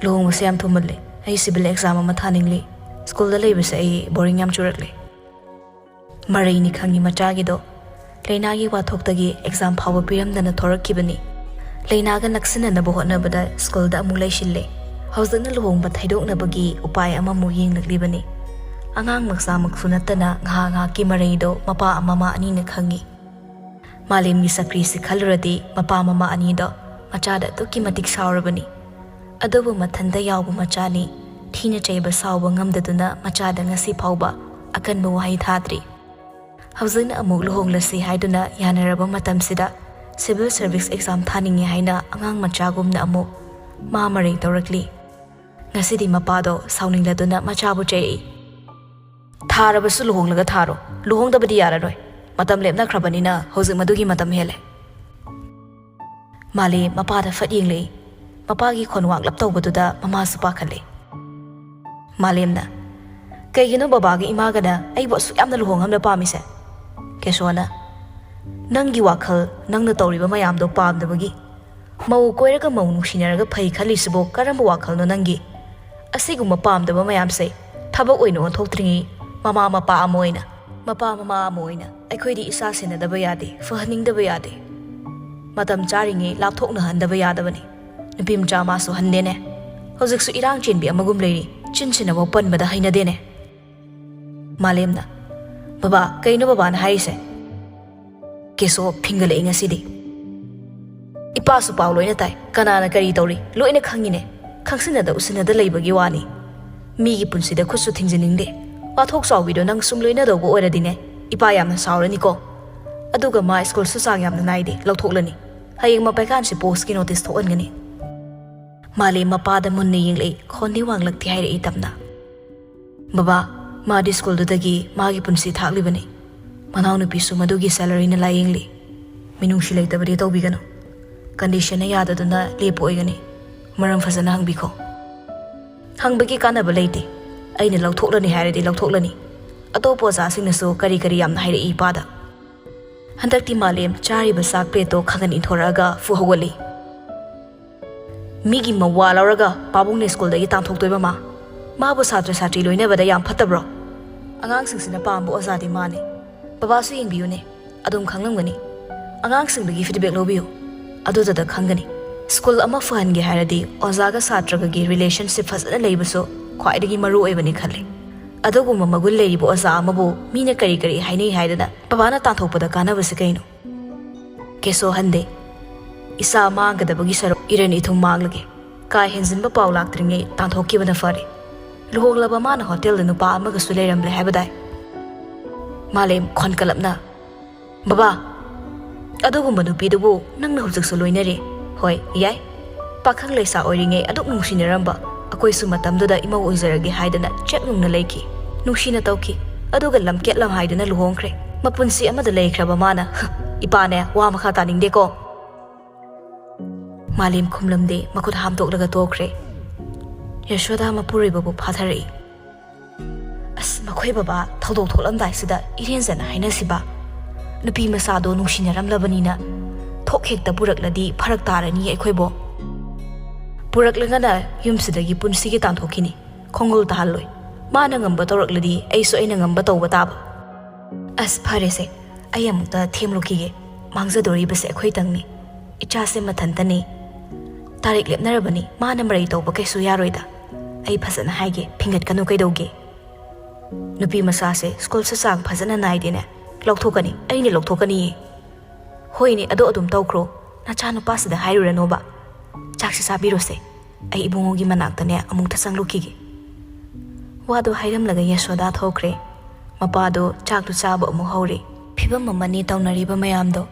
ꯂꯨꯍꯣꯡꯕꯁꯦ ꯌꯥꯝ ꯊꯨꯃꯜꯂꯦ꯫ ꯑꯩ ꯁꯤꯚꯤꯜ ꯑꯦꯛꯖꯥꯝ ꯑꯃ ꯊꯥꯅꯤꯡꯂꯤ꯫ ꯁ꯭ꯀꯨꯜꯗ ꯂꯩꯕꯁꯦ ꯑꯩ ꯕꯣꯔꯤꯡ ꯌꯥꯝ ꯆꯨꯔꯛꯂꯦ"꯫ ꯃꯔꯩꯅꯤ ꯈꯪꯉꯤ ꯃꯆꯥꯒꯤꯗꯣ꯫ ꯂꯩꯅꯥꯒꯤ ꯋꯥꯊꯣꯛꯇꯒꯤ ꯑꯦꯛꯖꯥꯝ ꯐꯥꯎꯕ ꯄꯤꯔꯝꯗꯅ ꯊꯣꯔꯛꯈꯤꯕꯅꯤ꯫ ꯂꯩꯅꯥꯒ ꯅꯛꯁꯤꯟꯅꯅꯕ ꯍꯣꯠꯅꯕꯗ ꯁ꯭ꯀꯨꯜꯗ ꯑꯃꯨꯛ ꯂꯩꯁꯤꯜꯂꯦ꯫ ꯍꯧꯖꯤꯛꯅ ꯂꯨꯍꯣꯡꯕ ꯊꯩꯗꯣꯛꯅꯕꯒꯤ ꯎꯄꯥꯏ ꯑꯃꯃꯨꯛ ꯌꯦꯡꯂꯛꯂꯤꯕꯅꯤ꯫ ꯑꯉꯥꯡ ꯃꯆꯥꯃꯛꯁꯨ ꯅꯠꯇꯅ ꯉꯥꯏꯍꯥꯛ ꯉꯥꯏꯍꯥꯛꯀꯤ ꯃꯔꯩꯗꯣ ꯃꯄꯥ ꯃꯃꯥ ꯑꯅꯤꯅ ꯈꯪꯉꯤ꯫ ꯃꯥꯂꯦꯝꯒꯤ ꯆꯀ꯭ꯔꯤꯁꯤ ꯈꯜꯂꯨꯔꯗꯤ ꯃꯄꯥ ꯃꯃꯥ ꯑꯅꯤꯗꯣ ꯃꯆꯥꯗ ꯑꯗꯨꯛꯀꯤ ꯃꯇꯤꯛ ꯁꯥꯎꯔꯕꯅꯤ꯫ ꯑꯗꯨꯕꯨ ꯃꯊꯟꯇ ꯌꯥꯎꯕ ꯃꯆꯥꯅꯤ꯫ ꯊꯤꯅ ꯆꯩꯕ ꯁꯥꯎꯕ ꯉꯝꯗꯗꯨꯅ ꯃꯆꯥꯗ ꯉꯁꯤ ꯐꯥꯎꯕ ꯑꯀꯟꯕ ꯋꯥꯍꯩ ꯊꯥꯗ꯭ꯔꯤ꯫ ꯍꯧꯖꯤꯛꯅ ꯑꯃꯨꯛ ꯂꯨꯍꯣꯡꯂꯁꯤ ꯍꯥꯏꯗꯨꯅ ꯌꯥꯅꯔꯕ ꯃꯇꯝꯁꯤꯗ ꯁꯤꯚꯤꯜ ꯁꯔꯚꯤꯁ ꯑꯦꯛꯖꯥꯝ ꯊꯥꯅꯤꯡꯉꯤ ꯍꯥꯏꯅ ꯑꯉꯥꯡ ꯃꯆꯥꯒꯨꯝꯅ ꯑꯃꯨꯛ ꯃꯥ ꯃꯔꯩ ꯇꯧꯔꯛꯂꯤ꯫ ꯉꯁꯤꯗꯤ ꯃꯄꯥꯗꯣ ꯁꯥꯎꯅꯤꯡꯂꯗꯨꯅ ꯃꯆꯥꯕꯨ ꯆꯩꯔꯛꯏ꯫ "ꯊꯥꯔꯕꯁꯨ ꯂꯨꯍꯣꯡꯂꯒ ꯊꯥꯔꯣ꯫ ꯂꯨꯍꯣꯡꯗꯕꯗꯤ ꯌꯥꯔꯔꯣꯏ꯫ ꯃꯇꯝ ꯂꯦꯞꯅꯈ꯭ꯔꯕꯅꯤꯅ ꯍꯧꯖꯤꯛ ꯃꯗꯨꯒꯤ ꯃꯇꯝ ꯍꯦꯜꯂꯦ"꯫ ꯃꯥꯂꯦꯝ ꯃꯄꯥꯗ ꯐꯠ ꯌꯦꯡꯂꯛꯏ꯫ ꯃꯄꯥꯒꯤ ꯈꯣꯟꯋꯥꯛꯂꯞ ꯇꯧꯕꯗꯨꯗ ꯃꯃꯥꯁꯨ ꯄꯥꯈꯠꯂꯦ꯫ ꯃꯥꯂꯦꯝꯅ, "ꯀꯩꯒꯤꯅꯣ ꯕꯕꯥꯒ ꯏꯃꯥꯒꯅ ꯑꯩꯕꯨ ꯑꯁꯨꯛ ꯌꯥꯝꯅ ꯂꯨꯍꯣꯡꯍꯟꯕ ꯄꯥꯝꯃꯤꯁꯦ?" ꯀꯦꯁꯣꯅ, "ꯅꯪꯒꯤ ꯋꯥꯈꯜ, ꯅꯪꯅ ꯇꯧꯔꯤꯕ ꯃꯌꯥꯝꯗꯣ ꯄꯥꯝꯗꯕꯒꯤ꯫ ꯃꯧ ꯀꯣꯏꯔꯒ ꯃꯧ ꯅꯨꯡꯁꯤꯅꯔꯒ ꯐꯩ ꯈꯜꯂꯤꯁꯤꯕꯨ ꯀꯔꯝꯕ ꯋꯥꯈꯜꯅꯣ ꯅꯪꯒꯤ? ꯑꯁꯤꯒꯨꯝꯕ ꯄꯥꯝꯗꯕ ꯃꯌꯥꯝꯁꯦ ꯊꯕꯛ ꯑꯣꯏꯅ ꯑꯣꯟꯊꯣꯛꯇ꯭ꯔꯤꯉꯩ ꯃꯃꯥ ꯃꯄꯥ ꯑꯃ ꯑꯣꯏꯅ, ꯃꯄꯥ ꯃꯃꯥ ꯑꯃ ꯑꯣꯏꯅ ꯑꯩꯈꯣꯏꯗꯤ ꯏꯆꯥ ꯁꯦꯟꯅꯗꯕ ꯌꯥꯗꯦ, ꯐꯍꯟꯅꯤꯡꯗꯕ ꯌꯥꯗꯦ꯫ ꯃꯇꯝ ꯆꯥꯔꯤꯉꯩ ꯂꯥꯞꯊꯣꯛꯅꯍꯟꯗꯕ ꯌꯥꯗꯕꯅꯤ꯫ ꯅꯨꯄꯤ ꯃꯆꯥ ꯃꯥꯁꯨ ꯍꯟꯗꯦꯅꯦ꯫ ꯍꯧꯖꯤꯛꯁꯨ ꯏꯔꯥꯡ ꯆꯦꯟꯕꯤ ꯑꯃꯒꯨꯝ ꯂꯩꯔꯤ, ꯆꯤꯟꯁꯤꯟꯅꯕ ꯄꯟꯕꯗ ꯍꯩꯅꯗꯦꯅꯦ"꯫ ꯃꯥꯂꯦꯝꯅ, "ꯕꯕꯥ, ꯀꯩꯅꯣ ꯕꯕꯥꯅ ꯍꯥꯏꯔꯤꯁꯦ?" ꯀꯦꯁꯣ ꯐꯤꯡꯒꯠꯂꯛꯏ ꯉꯁꯤꯗꯤ꯫ "ꯏꯄꯥꯁꯨ ꯄꯥꯎ ꯂꯣꯏꯅ ꯇꯥꯏ, ꯀꯅꯥꯅ ꯀꯔꯤ ꯇꯧꯔꯤ ꯂꯣꯏꯅ ꯈꯪꯉꯤꯅꯦ꯫ ꯈꯪꯁꯤꯟꯅꯗ ꯎꯁꯤꯟꯅꯗ ꯂꯩꯕꯒꯤ ꯋꯥꯅꯤ꯫ ꯃꯤꯒꯤ ꯄꯨꯟꯁꯤꯗ ꯈꯨꯠꯁꯨ ꯊꯤꯡꯖꯤꯟꯅꯤꯡꯗꯦ꯫ ꯋꯥꯊꯣꯛ ꯆꯥꯎꯕꯤꯗꯣ ꯅꯪ ꯁꯨꯝ ꯂꯣꯏꯅꯗꯧꯕ ꯑꯣꯏꯔꯗꯤꯅꯦ, ꯏꯄꯥ ꯌꯥꯝꯅ ꯁꯥꯎꯔꯅꯤꯀꯣ꯫ ꯑꯗꯨꯒ ꯃꯥ ꯁ꯭ꯀꯨꯜꯁꯨ ꯆꯥꯡ ꯌꯥꯝꯅ ꯅꯥꯏꯗꯦ, ꯂꯧꯊꯣꯛꯂꯅꯤ꯫ ꯍꯌꯦꯡ ꯃꯄꯩꯀꯥꯟꯁꯤ ꯄꯣꯁꯀꯤ ꯅꯣꯇꯤꯁ ꯊꯣꯛꯍꯟꯒꯅꯤ"꯫ ꯃꯥꯂꯦꯝ ꯃꯄꯥꯗ ꯃꯨꯟꯅ ꯌꯦꯡꯂꯛꯏ, ꯈꯣꯟꯗꯤ ꯋꯥꯡꯂꯛꯇꯦ ꯍꯥꯏꯔꯛꯏ ꯇꯞꯅ꯫ "ꯕꯕꯥ, ꯃꯥꯗꯤ ꯁ꯭ꯀꯨꯜꯗꯨꯗꯒꯤ ꯃꯥꯒꯤ ꯄꯨꯟꯁꯤ ꯊꯥꯛꯂꯤꯕꯅꯤ"꯫ ꯃꯅꯥꯎꯅꯨꯄꯤꯁꯨ ꯃꯗꯨꯒꯤ ꯁꯦꯂꯔꯤꯅ ꯂꯥꯌꯦꯡꯂꯤ꯫ ꯃꯤꯅꯨꯡꯁꯤ ꯂꯩꯇꯕꯗꯤ ꯇꯧꯕꯤꯒꯅꯨ꯫ ꯀꯟꯗꯤꯁꯟꯅ ꯌꯥꯗꯗꯨꯅ ꯂꯦꯞꯄ ꯑꯣꯏꯒꯅꯤ꯫ ꯃꯔꯝ ꯐꯖꯅ ꯍꯪꯕꯤꯈꯣ꯫ ꯍꯪꯕꯒꯤ ꯀꯥꯟꯅꯕ ꯂꯩꯇꯦ꯫ ꯑꯩꯅ ꯂꯧꯊꯣꯛꯂꯅꯤ ꯍꯥꯏꯔꯗꯤ ꯂꯧꯊꯣꯛꯂꯅꯤ꯫ ꯑꯇꯣꯞꯄ ꯑꯣꯖꯥꯁꯤꯡꯅꯁꯨ ꯀꯔꯤ ꯀꯔꯤ ꯌꯥꯝꯅ ꯍꯥꯏꯔꯛꯏ ꯏꯄꯥꯗ꯫ ꯍꯟꯗꯛꯇꯤ ꯃꯥꯂꯦꯝ ꯆꯥꯔꯤꯕ ꯆꯥꯛ ꯄ꯭ꯂꯦꯠꯇꯣ ꯈꯪꯒꯟ ꯏꯟꯊꯣꯔꯛꯑꯒ ꯐꯨ ꯍꯧꯒꯠꯂꯤ꯫ ꯃꯤꯒꯤ ꯃꯋꯥ ꯂꯧꯔꯒ ꯄꯥꯕꯨꯡꯅ ꯁ꯭ꯀꯨꯜꯗꯒꯤ ꯇꯥꯟꯊꯣꯛꯇꯣꯏꯕ ꯃꯥ? ꯃꯥꯕꯨ ꯁꯥꯇ꯭ꯔ ꯁꯥꯇ꯭ꯔꯤ ꯂꯣꯏꯅꯕꯗ ꯌꯥꯝ ꯐꯠꯇꯕ꯭ꯔꯣ? ꯑꯉꯥꯡꯁꯤꯡꯁꯤꯅ ꯄꯥꯝꯕ ꯑꯣꯖꯥꯗꯤ ꯃꯥꯅꯤ꯫ ꯕꯕꯥꯁꯨ ꯌꯦꯡꯕꯤꯌꯨꯅꯦ, ꯑꯗꯨꯝ ꯈꯪꯂꯝꯒꯅꯤ꯫ ꯑꯉꯥꯡꯁꯤꯡꯗꯒꯤ ꯐꯤꯗꯕꯦꯛ ꯂꯧꯕꯤꯌꯨ, ꯑꯗꯨꯗꯨꯗ ꯈꯪꯒꯅꯤ꯫ ꯁ꯭ꯀꯨꯜ ꯑꯃ ꯐꯍꯟꯒꯦ ꯍꯥꯏꯔꯗꯤ ꯑꯣꯖꯥꯒ ꯁꯥꯇ꯭ꯔꯒꯒꯤ ꯔꯤꯂꯦꯁꯟꯁꯤꯞ ꯐꯖꯅ ꯂꯩꯕꯁꯨ ꯈ꯭ꯋꯥꯏꯗꯒꯤ ꯃꯔꯨ ꯑꯣꯏꯕꯅꯤ ꯈꯜꯂꯤ꯫ ꯑꯗꯨꯒꯨꯝꯕ ꯃꯒꯨꯟ ꯂꯩꯔꯤꯕ ꯑꯣꯖꯥ ꯑꯃꯕꯨ ꯃꯤꯅ ꯀꯔꯤ ꯀꯔꯤ ꯍꯥꯏꯅꯩ ꯍꯥꯏꯗꯅ ꯕꯕꯥꯅ ꯇꯥꯟꯊꯣꯛꯄꯗ ꯀꯥꯟꯅꯕꯁꯤ ꯀꯩꯅꯣ? ꯀꯩꯁꯨ ꯍꯟꯗꯦ꯫ ꯏꯁꯥ ꯃꯥꯡꯒꯗꯕꯒꯤ ꯁꯔꯨꯛ ꯏꯔꯟ ꯏꯊꯨꯝ ꯃꯥꯡꯂꯒꯦ꯫ ꯀꯥ ꯍꯦꯟꯖꯤꯟꯕ ꯄꯥꯎ ꯂꯥꯛꯇ꯭ꯔꯤꯉꯩ ꯇꯥꯟꯊꯣꯛꯈꯤꯕꯅ ꯐꯔꯦ꯫ ꯂꯨꯍꯣꯡꯂꯕ ꯃꯥꯅ ꯍꯣꯇꯦꯜꯗ ꯅꯨꯄꯥ ꯑꯃꯒꯁꯨ ꯂꯩꯔꯝꯂꯦ ꯍꯥꯏꯕꯗꯥꯏ? ꯃꯥꯂꯦꯝ ꯈꯣꯟꯀꯂꯞꯅ, "ꯕꯕꯥ, ꯑꯗꯨꯒꯨꯝꯕ ꯅꯨꯄꯤꯗꯨꯕꯨ ꯅꯪꯅ ꯍꯧꯖꯤꯛꯁꯨ ꯂꯣꯏꯅꯔꯤ? ꯍꯣꯏ, ꯌꯥꯏ꯫ ꯄꯥꯈꯪ ꯂꯩꯁꯥ ꯑꯣꯏꯔꯤꯉꯩ ꯑꯗꯨꯛ ꯅꯨꯡꯁꯤꯅꯔꯝꯕ, ꯑꯩꯈꯣꯏꯁꯨ ꯃꯇꯝꯗꯨꯗ ꯏꯃꯧ ꯑꯣꯏꯖꯔꯒꯦ ꯍꯥꯏꯗꯅ ꯆꯦꯛ ꯅꯨꯡꯅ ꯂꯩꯈꯤ꯫ ꯅꯨꯡꯁꯤꯅ ꯇꯧꯈꯤ꯫ ꯑꯗꯨꯒ ꯂꯝꯀꯦꯠ ꯂꯝꯍꯥꯏꯗꯨꯅ ꯂꯨꯍꯣꯡꯈ꯭ꯔꯦ꯫ ꯃꯄꯨꯟꯁꯤ ꯑꯃꯗ ꯂꯩꯈ꯭ꯔꯕ ꯃꯥꯅ, ꯍ, ꯏꯄꯥꯅꯦ, ꯋꯥ ꯃꯈꯥ ꯇꯥꯅꯤꯡꯗꯦꯀꯣ꯫" ꯃꯥꯂꯦꯝ ꯈꯨꯝꯂꯝꯗꯦ, ꯃꯈꯨꯠ ꯍꯥꯝꯗꯣꯛꯂꯒ ꯇꯣꯛꯈ꯭ꯔꯦ꯫ ꯌꯁꯣꯗꯥ ꯃꯄꯨꯔꯣꯏꯕꯕꯨ ꯐꯥꯊꯔꯛꯏ꯫ "ꯑꯁ, ꯃꯈꯣꯏ ꯕꯕꯥ ꯊꯧꯗꯣꯛ ꯊꯣꯛꯂꯝꯗꯥꯏꯁꯤꯗ ꯏꯔꯦꯟꯖꯅ ꯍꯥꯏꯅꯁꯤꯕ꯫ ꯅꯨꯄꯤ ꯃꯆꯥꯗꯣ ꯅꯨꯡꯁꯤꯅꯔꯝꯂꯕꯅꯤꯅ ꯊꯣꯛ ꯍꯦꯛꯇ ꯄꯨꯔꯛꯂꯗꯤ ꯐꯔꯛ ꯇꯥꯔꯅꯤ ꯑꯩꯈꯣꯏꯕꯣ꯫ ꯄꯨꯔꯛꯂꯒꯅ ꯌꯨꯝꯁꯤꯗꯒꯤ ꯄꯨꯟꯁꯤꯒꯤ ꯇꯥꯟꯊꯣꯛꯈꯤꯅꯤ꯫ ꯈꯣꯡꯒꯨꯜ ꯇꯥꯍꯜꯂꯣꯏ꯫ ꯃꯥꯅ ꯉꯝꯕ ꯇꯧꯔꯛꯂꯗꯤ ꯑꯩꯁꯨ ꯑꯩꯅ ꯉꯝꯕ ꯇꯧꯕ ꯇꯥꯕ꯫ ꯑꯁ, ꯐꯔꯦꯁꯦ, ꯑꯩ ꯑꯃꯨꯛꯇ ꯊꯦꯝꯂꯨꯈꯤꯒꯦ꯫ ꯃꯥꯡꯖꯗꯣꯔꯤꯕꯁꯦ ꯑꯩꯈꯣꯏꯇꯪꯅꯤ꯫ ꯏꯆꯥꯁꯦ ꯃꯊꯟꯇꯅꯤ꯫ ꯇꯥꯔꯤꯛ ꯂꯦꯞꯅꯔꯕꯅꯤ, ꯃꯥꯅ ꯃꯔꯩ ꯇꯧꯕ ꯀꯩꯁꯨ ꯌꯥꯔꯣꯏꯗ꯫ ꯑꯩ ꯐꯖꯅ ꯍꯥꯏꯒꯦ, ꯐꯤꯡꯒꯠꯀꯅꯨ ꯀꯩꯗꯧꯒꯦ꯫ ꯅꯨꯄꯤ ꯃꯆꯥꯁꯦ ꯁ꯭ꯀꯨꯜꯁꯨ ꯆꯥꯡ ꯐꯖꯅ ꯅꯥꯏꯗꯦꯅꯦ꯫ ꯂꯧꯊꯣꯛꯀꯅꯤ, ꯑꯩꯅ ꯂꯧꯊꯣꯛꯀꯅꯤꯌꯦ꯫" "ꯍꯣꯏꯅꯦ, ꯑꯗꯣ ꯑꯗꯨꯝ ꯇꯧꯈ꯭ꯔꯣ꯫ ꯅꯆꯥꯅꯨꯄꯥꯁꯤꯗ ꯍꯥꯏꯔꯨꯔꯅꯣꯕ꯫ ꯆꯥꯛꯁꯤ ꯆꯥꯕꯤꯔꯣꯁꯦ꯫ ꯑꯩ ꯏꯕꯨꯡꯉꯣꯒꯤ ꯃꯅꯥꯛꯇꯅꯦ ꯑꯃꯨꯛꯇ ꯆꯪꯂꯨꯈꯤꯒꯦ꯫" ꯋꯥꯗꯣ ꯍꯥꯏꯔꯝꯂꯒ ꯌꯁꯣꯗꯥ ꯊꯣꯛꯈ꯭ꯔꯦ꯫ ꯃꯄꯥꯗꯣ ꯆꯥꯛꯇꯨ ꯆꯥꯕ ꯑꯃꯨꯛ ꯍꯧꯔꯦ꯫ ꯐꯤꯕꯝ ꯑꯃꯅꯤ ꯇꯧꯅꯔꯤꯕ ꯃꯌꯥꯝꯗꯣ꯫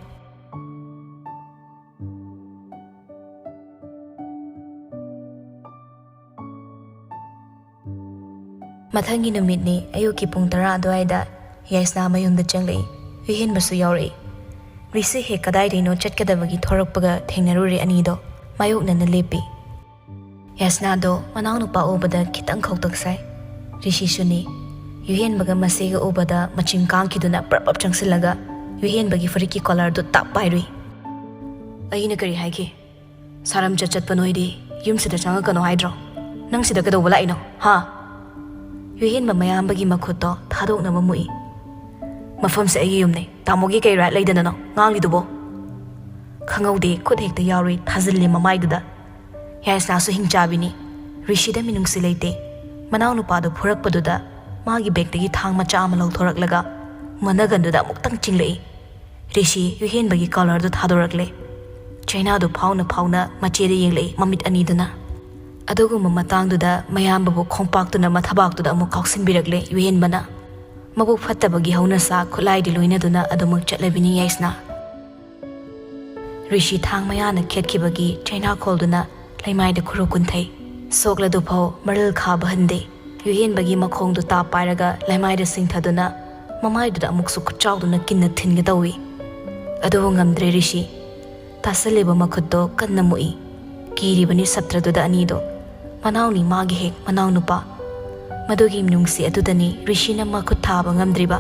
ꯃꯊꯪꯒꯤ ꯅꯨꯃꯤꯠꯅꯤ꯫ ꯑꯌꯨꯛꯀꯤ ꯄꯨꯡ ꯇꯔꯥ ꯑꯗꯨꯋꯥꯏꯗ ꯌꯥꯏꯁꯅꯥ ꯃꯌꯨꯝꯗ ꯆꯪꯂꯛꯏ꯫ ꯌꯨꯍꯦꯟꯕꯁꯨ ꯌꯥꯎꯔꯛꯏ꯫ ꯔꯤꯁꯤ ꯍꯦꯛ ꯀꯗꯥꯏꯗꯩꯅꯣ ꯆꯠꯀꯗꯕꯒꯤ ꯊꯣꯔꯛꯄꯒ ꯊꯦꯡꯅꯔꯨꯔꯦ꯫ ꯑꯅꯤꯗꯣ ꯃꯥꯌꯣꯛꯅꯅ ꯂꯦꯞꯄꯤ꯫ ꯌꯥꯏꯁꯅꯥꯗꯣ ꯃꯅꯥꯎꯅꯨꯄꯥ ꯎꯕꯗ ꯈꯤꯇꯪ ꯈꯧꯇꯛ ꯁꯥꯏ꯫ ꯔꯤꯁꯤꯁꯨꯅꯤ꯫ ꯌꯨꯍꯦꯟꯕꯒ ꯃꯆꯦꯒ ꯎꯕꯗ ꯃꯆꯤꯡ ꯀꯥꯡꯈꯤꯗꯨꯅ ꯄ꯭ꯔꯞ ꯄ꯭ꯔꯞ ꯆꯪꯁꯤꯜꯂꯒ ꯌꯨꯍꯦꯟꯕꯒꯤ ꯐꯨꯔꯤꯠꯀꯤ ꯀꯣꯂꯔꯗꯨ ꯇꯥꯞ ꯄꯥꯏꯔꯨꯏ꯫ "ꯑꯩꯅ ꯀꯔꯤ ꯍꯥꯏꯒꯦ? ꯁꯥꯔꯝ ꯆꯠ ꯆꯠꯄ ꯅꯣꯏꯗꯤ ꯌꯨꯝꯁꯤꯗ ꯆꯪꯉꯛꯀꯅꯣ ꯍꯥꯏꯗ꯭ꯔꯣ? ꯅꯪ ꯁꯤꯗ ꯀꯩꯗꯧꯕ ꯂꯥꯛꯏꯅꯣ, ꯍꯥ?" ꯌꯨꯍꯦꯟꯕ ꯃꯌꯥꯝꯕꯒꯤ ꯃꯈꯨꯠꯇꯣ ꯊꯥꯗꯣꯛꯅꯕ ꯃꯨꯛꯏ꯫ "ꯃꯐꯝꯁꯦ ꯑꯩꯒꯤ ꯌꯨꯝꯅꯦ, ꯇꯥꯃꯣꯒꯤ ꯀꯩ ꯔꯥꯏꯠ ꯂꯩꯗꯅꯅꯣ ꯉꯥꯡꯂꯤꯗꯨꯕꯣ?" ꯈꯪꯍꯧꯗꯦ, ꯈꯨꯠ ꯍꯦꯛꯇ ꯌꯥꯎꯔꯨꯏ ꯊꯥꯖꯤꯜꯂꯤ ꯃꯃꯥꯏꯗꯨꯗ꯫ ꯌꯥꯏꯁꯅꯥꯁꯨ ꯍꯤꯡꯆꯥꯕꯤꯅꯤ꯫ ꯔꯤꯁꯤꯗ ꯃꯤꯅꯨꯡꯁꯤ ꯂꯩꯇꯦ꯫ ꯃꯅꯥꯎꯅꯨꯄꯥꯗꯨ ꯐꯨꯔꯛꯄꯗꯨꯗ ꯃꯥꯒꯤ ꯕꯦꯛꯇꯒꯤ ꯊꯥꯡ ꯃꯆꯥ ꯑꯃ ꯂꯧꯊꯣꯔꯛꯂꯒ ꯃꯅꯒꯟꯗꯨꯗ ꯑꯃꯨꯛꯇꯪ ꯆꯤꯡꯂꯛꯏ꯫ ꯔꯤꯁꯤ ꯌꯨꯍꯦꯟꯕꯒꯤ ꯀꯣꯂꯔꯗꯨ ꯊꯥꯗꯣꯔꯛꯂꯦ꯫ ꯆꯩꯅꯥꯗꯨ ꯐꯥꯎꯅ ꯐꯥꯎꯅ ꯃꯆꯦꯗ ꯌꯦꯡꯂꯛꯏ ꯃꯃꯤꯠ ꯑꯅꯤꯗꯨꯅ꯫ ꯑꯗꯨꯒꯨꯝꯕ ꯃꯇꯥꯡꯗꯨꯗ ꯃꯌꯥꯝꯕꯕꯨ ꯈꯣꯡꯄꯥꯛꯇꯨꯅ ꯃꯊꯕꯥꯛꯇꯨꯗ ꯑꯃꯨꯛ ꯀꯥꯎꯁꯤꯟꯕꯤꯔꯛꯂꯦ ꯌꯨꯍꯦꯟꯕꯅ꯫ ꯃꯕꯨꯛ ꯐꯠꯇꯕꯒꯤ ꯍꯧꯅꯁꯥ ꯈꯨꯠꯂꯥꯏꯗꯤ ꯂꯣꯏꯅꯗꯨꯅ ꯑꯗꯨꯃꯛ ꯆꯠꯂꯕꯤꯅꯤ ꯌꯥꯏꯁꯅꯥ꯫ ꯔꯤꯁꯤ ꯊꯥꯡ ꯃꯌꯥꯅ ꯈꯦꯠꯈꯤꯕꯒꯤ ꯆꯩꯅꯥꯈꯣꯜꯗꯨꯅ ꯂꯩꯃꯥꯏꯗ ꯈꯨꯔꯨ ꯀꯨꯟꯊꯩ꯫ ꯁꯣꯛꯂꯗꯨꯐꯥꯎ ꯃꯔꯤꯜ ꯈꯥꯕ ꯍꯟꯗꯦ꯫ ꯌꯨꯍꯦꯟꯕꯒꯤ ꯃꯈꯣꯡꯗꯨ ꯇꯥꯞ ꯄꯥꯏꯔꯒ ꯂꯩꯃꯥꯏꯗ ꯆꯤꯡꯊꯗꯨꯅ ꯃꯃꯥꯏꯗꯨꯗ ꯑꯃꯨꯛꯁꯨ ꯈꯨꯠꯆꯥꯎꯗꯨꯅ ꯀꯤꯟꯅ ꯊꯤꯟꯒꯦ ꯇꯧꯏ꯫ ꯑꯗꯨꯕꯨ ꯉꯝꯗ꯭ꯔꯦ ꯔꯤꯁꯤ꯫ ꯇꯥꯁꯜꯂꯤꯕ ꯃꯈꯨꯠꯇꯣ ꯀꯟꯅ ꯃꯨꯛꯏ꯫ ꯀꯤꯔꯤꯕꯅꯤ ꯁꯥꯇ꯭ꯔꯗꯨꯗ ꯑꯅꯤꯗꯣ꯫ ꯃꯅꯥꯎꯅꯤ ꯃꯥꯒꯤ ꯍꯦꯛ ꯃꯅꯥꯎꯅꯨꯄꯥ꯫ ꯃꯗꯨꯒꯤ ꯅꯨꯡꯁꯤ ꯑꯗꯨꯗꯅꯤ ꯔꯤꯁꯤꯅ ꯃꯈꯨꯠ ꯊꯥꯕ ꯉꯝꯗ꯭ꯔꯤꯕ꯫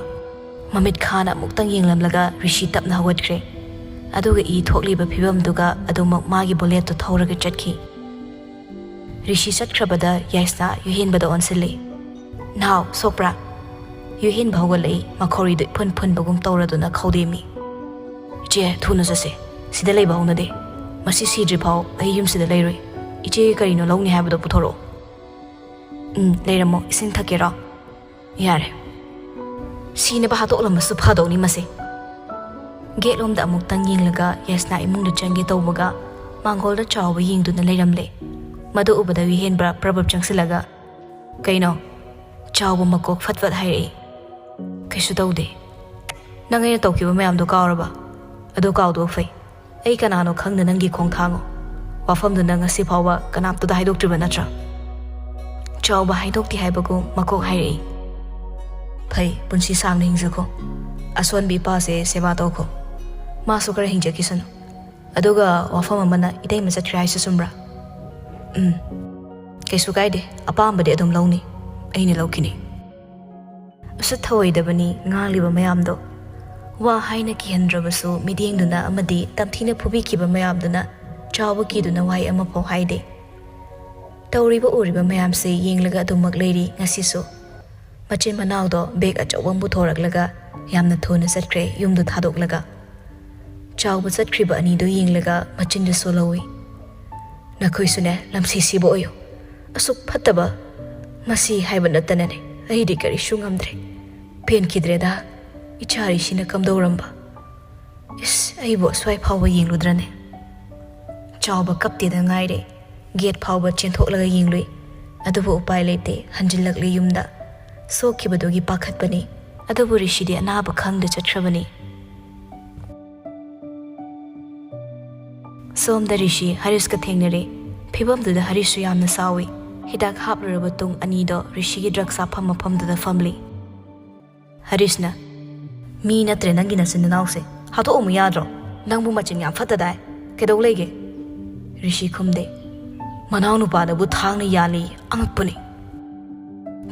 ꯃꯃꯤꯠ ꯈꯥꯅ ꯑꯃꯨꯛꯇꯪ ꯌꯦꯡꯂꯝꯂꯒ ꯔꯤꯁꯤ ꯇꯞꯅ ꯍꯧꯒꯠꯈ꯭ꯔꯦ꯫ ꯑꯗꯨꯒ ꯏ ꯊꯣꯛꯂꯤꯕ ꯐꯤꯕꯝꯗꯨꯒ ꯑꯗꯨꯃꯛ ꯃꯥꯒꯤ ꯕꯨꯂꯦꯠꯇꯨ ꯊꯧꯔꯒ ꯆꯠꯈꯤ꯫ ꯔꯤꯁꯤ ꯆꯠꯈ꯭ꯔꯕꯗ ꯌꯥꯏꯁꯅꯥ ꯌꯨꯍꯦꯟꯕꯗ ꯑꯣꯟꯁꯤꯜꯂꯤ꯫ "ꯅꯥꯎ, ꯁꯣꯛꯄ꯭ꯔꯥ?" ꯌꯨꯍꯦꯟꯕ ꯍꯧꯒꯠꯂꯛꯏ, ꯃꯈꯧꯔꯤꯗꯨ ꯏꯐꯨꯟ ꯐꯨꯟꯕꯒꯨꯝ ꯇꯧꯔꯗꯨꯅ ꯈꯧꯗꯦꯝꯃꯤ꯫ "ꯏꯆꯦ, ꯊꯨꯅ ꯆꯠꯁꯦ꯫ ꯁꯤꯗ ꯂꯩꯕ ꯍꯧꯅꯗꯦ꯫ ꯃꯁꯤ ꯁꯤꯗ꯭ꯔꯤꯐꯥꯎ ꯑꯩ ꯌꯨꯝꯁꯤꯗ ꯂꯩꯔꯣꯏ꯫ ꯏꯆꯦꯒꯤ ꯀꯔꯤꯅꯣ ꯂꯧꯅꯤ ꯍꯥꯏꯕꯗꯣ ꯄꯨꯊꯣꯔꯛꯑꯣ꯫" "ꯎꯝ, ꯂꯩꯔꯝꯃꯣ꯫ ꯏꯁꯤꯡ ꯊꯛꯀꯦꯔꯣ?" "ꯌꯥꯔꯦ꯫ ꯁꯤꯅꯕ ꯍꯥꯠꯇꯣꯛꯂꯝꯕꯁꯨ ꯐꯗꯧꯅꯤ ꯃꯁꯦ꯫" ꯒꯦꯠꯂꯣꯝꯗ ꯑꯃꯨꯛꯇꯪ ꯌꯦꯡꯂꯒ ꯌꯥꯏꯁꯅꯥ ꯏꯃꯨꯡꯗ ꯆꯪꯒꯦ ꯇꯧꯕꯒ ꯃꯥꯡꯒꯣꯜꯗ ꯆꯥꯎꯕ ꯌꯦꯡꯗꯨꯅ ꯂꯩꯔꯝꯂꯦ꯫ ꯃꯗꯨ ꯎꯕꯗ ꯌꯨꯍꯦꯟꯕ ꯄ꯭ꯔꯞ ꯄ꯭ꯔꯞ ꯆꯪꯁꯤꯜꯂꯒ, "ꯀꯩꯅꯣ?" ꯆꯥꯎꯕ ꯃꯀꯣꯛ ꯐꯠ ꯐꯠ ꯍꯥꯏꯔꯛꯏ꯫ "ꯀꯩꯁꯨ ꯇꯧꯗꯦ꯫ ꯅꯪ ꯑꯩꯅ ꯇꯧꯈꯤꯕ ꯃꯌꯥꯝꯗꯣ ꯀꯥꯎꯔꯕ? ꯑꯗꯨ ꯀꯥꯎꯗꯕ ꯐꯩ꯫ ꯑꯩ ꯀꯅꯥꯅꯣ ꯈꯪꯗ ꯅꯪꯒꯤ ꯈꯣꯡ ꯊꯥꯡꯉꯣ꯫ ꯋꯥꯐꯝꯗꯨ ꯅꯪ ꯉꯁꯤ ꯐꯥꯎꯕ ꯀꯅꯥꯝꯇꯗ ꯍꯥꯏꯗꯣꯛꯇ꯭ꯔꯤꯕ ꯅꯠꯇ꯭ꯔꯥ?" ꯆꯥꯎꯕ ꯍꯥꯏꯗꯣꯛꯇꯦ ꯍꯥꯏꯕꯒꯨꯝ ꯃꯀꯣꯛ ꯍꯥꯏꯔꯛꯏ꯫ ꯐꯩ, ꯄꯨꯟꯁꯤ ꯁꯥꯡꯅ ꯍꯤꯡꯖꯈꯣ꯫ ꯑꯁꯣꯟꯕ ꯏꯄꯥꯁꯦ ꯁꯦꯕꯥ ꯇꯧꯈꯣ꯫ ꯃꯥꯁꯨ ꯈꯔ ꯍꯤꯡꯖꯈꯤꯁꯅꯨ꯫ ꯑꯗꯨꯒ ꯋꯥꯐꯝ ꯑꯃꯅ, ꯏꯇꯩꯃ ꯆꯠꯈ꯭ꯔꯦ ꯍꯥꯏꯁꯤ ꯆꯨꯝꯕ꯭ꯔꯥ? ꯎꯝ꯫ ꯀꯩꯁꯨ ꯀꯥꯏꯗꯦ, ꯑꯄꯥꯝꯕꯗꯤ ꯑꯗꯨꯝ ꯂꯧꯅꯤ꯫ ꯑꯩꯅ ꯂꯧꯈꯤꯅꯤ꯫ ꯎꯁꯤꯠ ꯊꯑꯣꯏꯗꯕꯅꯤ ꯉꯥꯡꯂꯤꯕ ꯃꯌꯥꯝꯗꯣ꯫ ꯋꯥ ꯍꯥꯏꯅ ꯀꯤꯍꯟꯗ꯭ꯔꯕꯁꯨ ꯃꯤꯠꯌꯦꯡꯗꯨꯅ ꯑꯃꯗꯤ ꯇꯝꯊꯤꯅ ꯐꯨꯕꯤꯈꯤꯕ ꯃꯌꯥꯝꯗꯨꯅ ꯆꯥꯎꯕ ꯀꯤꯗꯨꯅ ꯋꯥꯍꯩ ꯑꯃꯐꯥꯎ ꯍꯥꯏꯗꯦ꯫ ꯇꯧꯔꯤꯕ ꯎꯔꯤꯕ ꯃꯌꯥꯝꯁꯦ ꯌꯦꯡꯂꯒ ꯑꯗꯨꯃꯛ ꯂꯩꯔꯤ ꯉꯁꯤꯁꯨ꯫ ꯃꯆꯤꯟ ꯃꯅꯥꯎꯗꯣ ꯕꯦꯒ ꯑꯆꯧꯕ ꯑꯃ ꯄꯨꯊꯣꯔꯛꯂꯒ ꯌꯥꯝꯅ ꯊꯨꯅ ꯆꯠꯈ꯭ꯔꯦ ꯌꯨꯝꯗꯨ ꯊꯥꯗꯣꯛꯂꯒ꯫ ꯆꯥꯎꯕ ꯆꯠꯈ꯭ꯔꯤꯕ ꯑꯅꯤꯗꯨ ꯌꯦꯡꯂꯒ ꯃꯆꯤꯟꯗꯨ ꯁꯣꯜꯍꯧꯏ꯫ "ꯅꯈꯣꯏꯁꯨꯅꯦ ꯂꯝꯁꯤ ꯁꯤꯕ ꯑꯣꯏꯌꯨ꯫ ꯑꯁꯨꯛ ꯐꯠꯇꯕ ꯃꯁꯤ ꯍꯥꯏꯕ ꯅꯠꯇꯅꯅꯦ ꯑꯩꯗꯤ ꯀꯔꯤꯁꯨ ꯉꯝꯗ꯭ꯔꯦ꯫ ꯄꯦꯟꯈꯤꯗ꯭ꯔꯦꯗ ꯏꯆꯥ ꯔꯤꯁꯤꯅ ꯀꯝꯗꯧꯔꯝꯕ꯫ ꯏꯁ, ꯑꯩꯕꯨ ꯑꯁ꯭ꯋꯥꯏ ꯐꯥꯎꯕ ꯌꯦꯡꯂꯨꯗ꯭ꯔꯅꯦ?" ꯆꯥꯎꯕ ꯀꯞꯇꯦꯗ ꯉꯥꯏꯔꯦ꯫ ꯒꯦꯠ ꯐꯥꯎꯕ ꯆꯦꯟꯊꯣꯛꯂꯒ ꯌꯦꯡꯂꯨꯏ꯫ ꯑꯗꯨꯕꯨ ꯎꯄꯥꯏ ꯂꯩꯇꯦ, ꯍꯟꯖꯤꯜꯂꯛꯂꯦ ꯌꯨꯝꯗ꯫ ꯁꯣꯛꯈꯤꯕꯗꯨꯒꯤ ꯄꯥꯈꯠꯄꯅꯤ꯫ ꯑꯗꯨꯕꯨ ꯔꯤꯁꯤꯗꯤ ꯑꯅꯥꯕ ꯈꯪꯗ ꯆꯠꯈ꯭ꯔꯕꯅꯤ꯫ ꯁꯣꯝꯗ ꯔꯤꯁꯤ ꯍꯔꯤꯁꯀ ꯊꯦꯡꯅꯔꯦ꯫ ꯐꯤꯕꯝꯗꯨꯗ ꯍꯔꯤꯁꯁꯨ ꯌꯥꯝꯅ ꯁꯥꯎꯏ꯫ ꯍꯤꯗꯥꯛ ꯍꯥꯞꯂꯨꯔꯕ ꯇꯨꯡ ꯑꯅꯤꯗꯣ ꯔꯤꯁꯤꯒꯤ ꯗ꯭ꯔꯒ ꯆꯥꯐꯝ ꯃꯐꯝꯗꯨꯗ ꯐꯝꯂꯤ꯫ ꯍꯔꯤꯁꯅ, "ꯃꯤ ꯅꯠꯇ꯭ꯔꯦ ꯅꯪꯒꯤ ꯅꯆꯤꯟ ꯅꯅꯥꯎꯁꯦ, ꯍꯥꯠꯇꯣꯛꯑꯝꯃꯨ ꯌꯥꯗ꯭ꯔꯣ? ꯅꯪꯕꯨ ꯃꯆꯤꯟ ꯌꯥꯝ ꯐꯠꯇꯗꯥꯏ꯫ ꯀꯩꯗꯧ ꯂꯩꯒꯦ?" ꯔꯤꯁꯤ ꯈꯨꯝꯗꯦ꯫ "ꯃꯅꯥꯎꯅꯨꯄꯥꯗꯕꯨ ꯊꯥꯡꯅ ꯌꯥꯜꯂꯤ, ꯑꯉꯛꯄꯅꯤ꯫"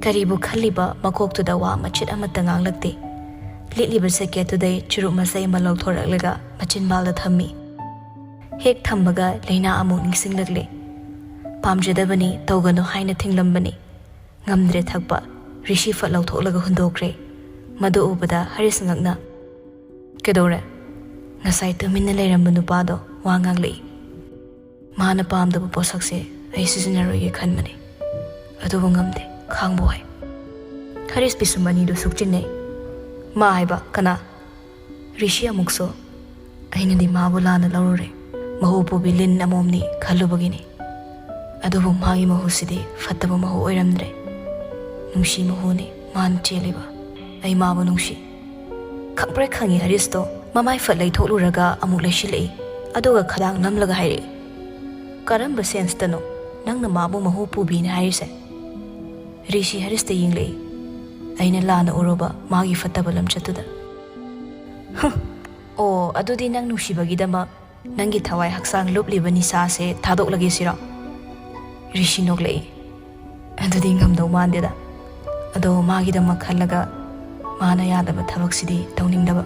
ꯀꯔꯤꯕꯨ ꯈꯜꯂꯤꯕ ꯃꯀꯣꯛꯇꯨꯗ ꯋꯥ ꯃꯆꯦꯠ ꯑꯃꯠꯇ ꯉꯥꯡꯂꯛꯇꯦ꯫ ꯂꯤꯠꯂꯤꯕ ꯁꯦꯀꯦꯠꯇꯨꯗꯩ ꯆꯨꯔꯨꯞ ꯃꯆꯩ ꯑꯃ ꯂꯧꯊꯣꯔꯛꯂꯒ ꯃꯆꯤꯟꯕꯥꯜꯗ ꯊꯝꯃꯤ꯫ ꯍꯦꯛ ꯊꯝꯕꯒ ꯂꯥꯏꯅꯥ ꯑꯃꯨꯛ ꯅꯤꯡꯁꯤꯡꯂꯛꯂꯦ꯫ ꯄꯥꯝꯖꯗꯕꯅꯤ, ꯇꯧꯒꯅꯨ ꯍꯥꯏꯅ ꯊꯤꯡꯂꯝꯕꯅꯤ꯫ ꯉꯝꯗ꯭ꯔꯦ ꯊꯛꯄ꯫ ꯔꯤꯁꯤ ꯐꯠ ꯂꯧꯊꯣꯛꯂꯒ ꯍꯨꯟꯗꯣꯛꯈ꯭ꯔꯦ꯫ ꯃꯗꯨ ꯎꯕꯗ ꯍꯔꯤꯁ ꯉꯛꯅ, "ꯀꯩꯗꯧꯔꯦ? ꯉꯁꯥꯏ ꯇꯨꯃꯤꯟꯅ ꯂꯩꯔꯝꯕ ꯅꯨꯄꯥꯗꯣ ꯋꯥ ꯉꯥꯡꯂꯛꯏ꯫ ꯃꯥꯅ ꯄꯥꯝꯗꯕ ꯄꯣꯠꯁꯛꯁꯦ ꯑꯩ ꯁꯤꯖꯤꯟꯅꯔꯣꯏꯒꯦ ꯈꯟꯕꯅꯤ꯫ ꯑꯗꯨꯕꯨ ꯉꯝꯗꯦ, ꯈꯥꯡꯕ ꯋꯥꯏ꯫" ꯍꯔꯤꯁ ꯄꯤꯁꯨꯝ ꯑꯅꯤꯗꯨ ꯁꯨꯛꯆꯤꯡꯅꯩ꯫ "ꯃꯥ ꯍꯥꯏꯕ ꯀꯅꯥ?" ꯔꯤꯁꯤ ꯑꯃꯨꯛꯁꯨ, "ꯑꯩꯅꯗꯤ ꯃꯥꯕꯨ ꯂꯥꯟꯅ ꯂꯧꯔꯨꯔꯦ꯫ ꯃꯍꯨ ꯄꯨꯕꯤ ꯂꯤꯟ ꯑꯃꯣꯝꯅꯤ ꯈꯜꯂꯨꯕꯒꯤꯅꯤ꯫ ꯑꯗꯨꯕꯨ ꯃꯥꯒꯤ ꯃꯍꯨꯁꯤꯗꯤ ꯐꯠꯇꯕ ꯃꯍꯨ ꯑꯣꯏꯔꯝꯗ꯭ꯔꯦ꯫ ꯅꯨꯡꯁꯤ ꯃꯍꯨꯅꯤ ꯃꯥꯅ ꯆꯦꯜꯂꯤꯕ꯫ ꯑꯩ ꯃꯥꯕꯨ ꯅꯨꯡꯁꯤ꯫" ꯈꯪꯄ꯭ꯔꯦꯛ ꯈꯪꯉꯤ ꯍꯔꯤꯁꯇꯣ꯫ ꯃꯃꯥꯏ ꯐꯠ ꯂꯩꯊꯣꯛꯂꯨꯔꯒ ꯑꯃꯨꯛ ꯂꯩꯁꯤꯜꯂꯛꯏ꯫ ꯑꯗꯨꯒ ꯈꯗꯥꯡ ꯅꯝꯂꯒ ꯍꯥꯏꯔꯛꯏ, "ꯀꯔꯝꯕ ꯁꯦꯟꯁꯇꯅꯣ ꯅꯪꯅ ꯃꯥꯕꯨ ꯃꯍꯨ ꯄꯨꯕꯤꯅꯤ ꯍꯥꯏꯔꯤꯁꯦ?" ꯔꯤꯁꯤ ꯍꯔꯤꯁꯇ ꯌꯦꯡꯂꯛꯏ꯫ ꯑꯩꯅ ꯂꯥꯟꯅ ꯎꯔꯨꯕ ꯃꯥꯒꯤ ꯐꯠꯇꯕ ꯂꯝꯆꯠꯇꯨꯗ꯫ "ꯍꯨꯝ, ꯑꯣ, ꯑꯗꯨꯗꯤ ꯅꯪ ꯅꯨꯡꯁꯤꯕꯒꯤꯗꯃꯛ ꯅꯪꯒꯤ ꯊꯋꯥꯏ ꯍꯛꯆꯥꯡ ꯂꯨꯞꯂꯤꯕ ꯅꯤꯁꯥꯁꯦ ꯊꯥꯗꯣꯛꯂꯒꯦ ꯁꯤꯔꯣ?" ꯔꯤꯁꯤ ꯅꯣꯛꯂꯛꯏ꯫ "ꯑꯗꯨꯗꯤ ꯉꯝꯗꯧ ꯃꯥꯟꯗꯦꯗ꯫ ꯑꯗꯣ ꯃꯥꯒꯤꯗꯃꯛ ꯈꯜꯂꯒ ꯃꯥꯅ ꯌꯥꯗꯕ ꯊꯕꯛꯁꯤꯗꯤ ꯇꯧꯅꯤꯡꯗꯕ꯫"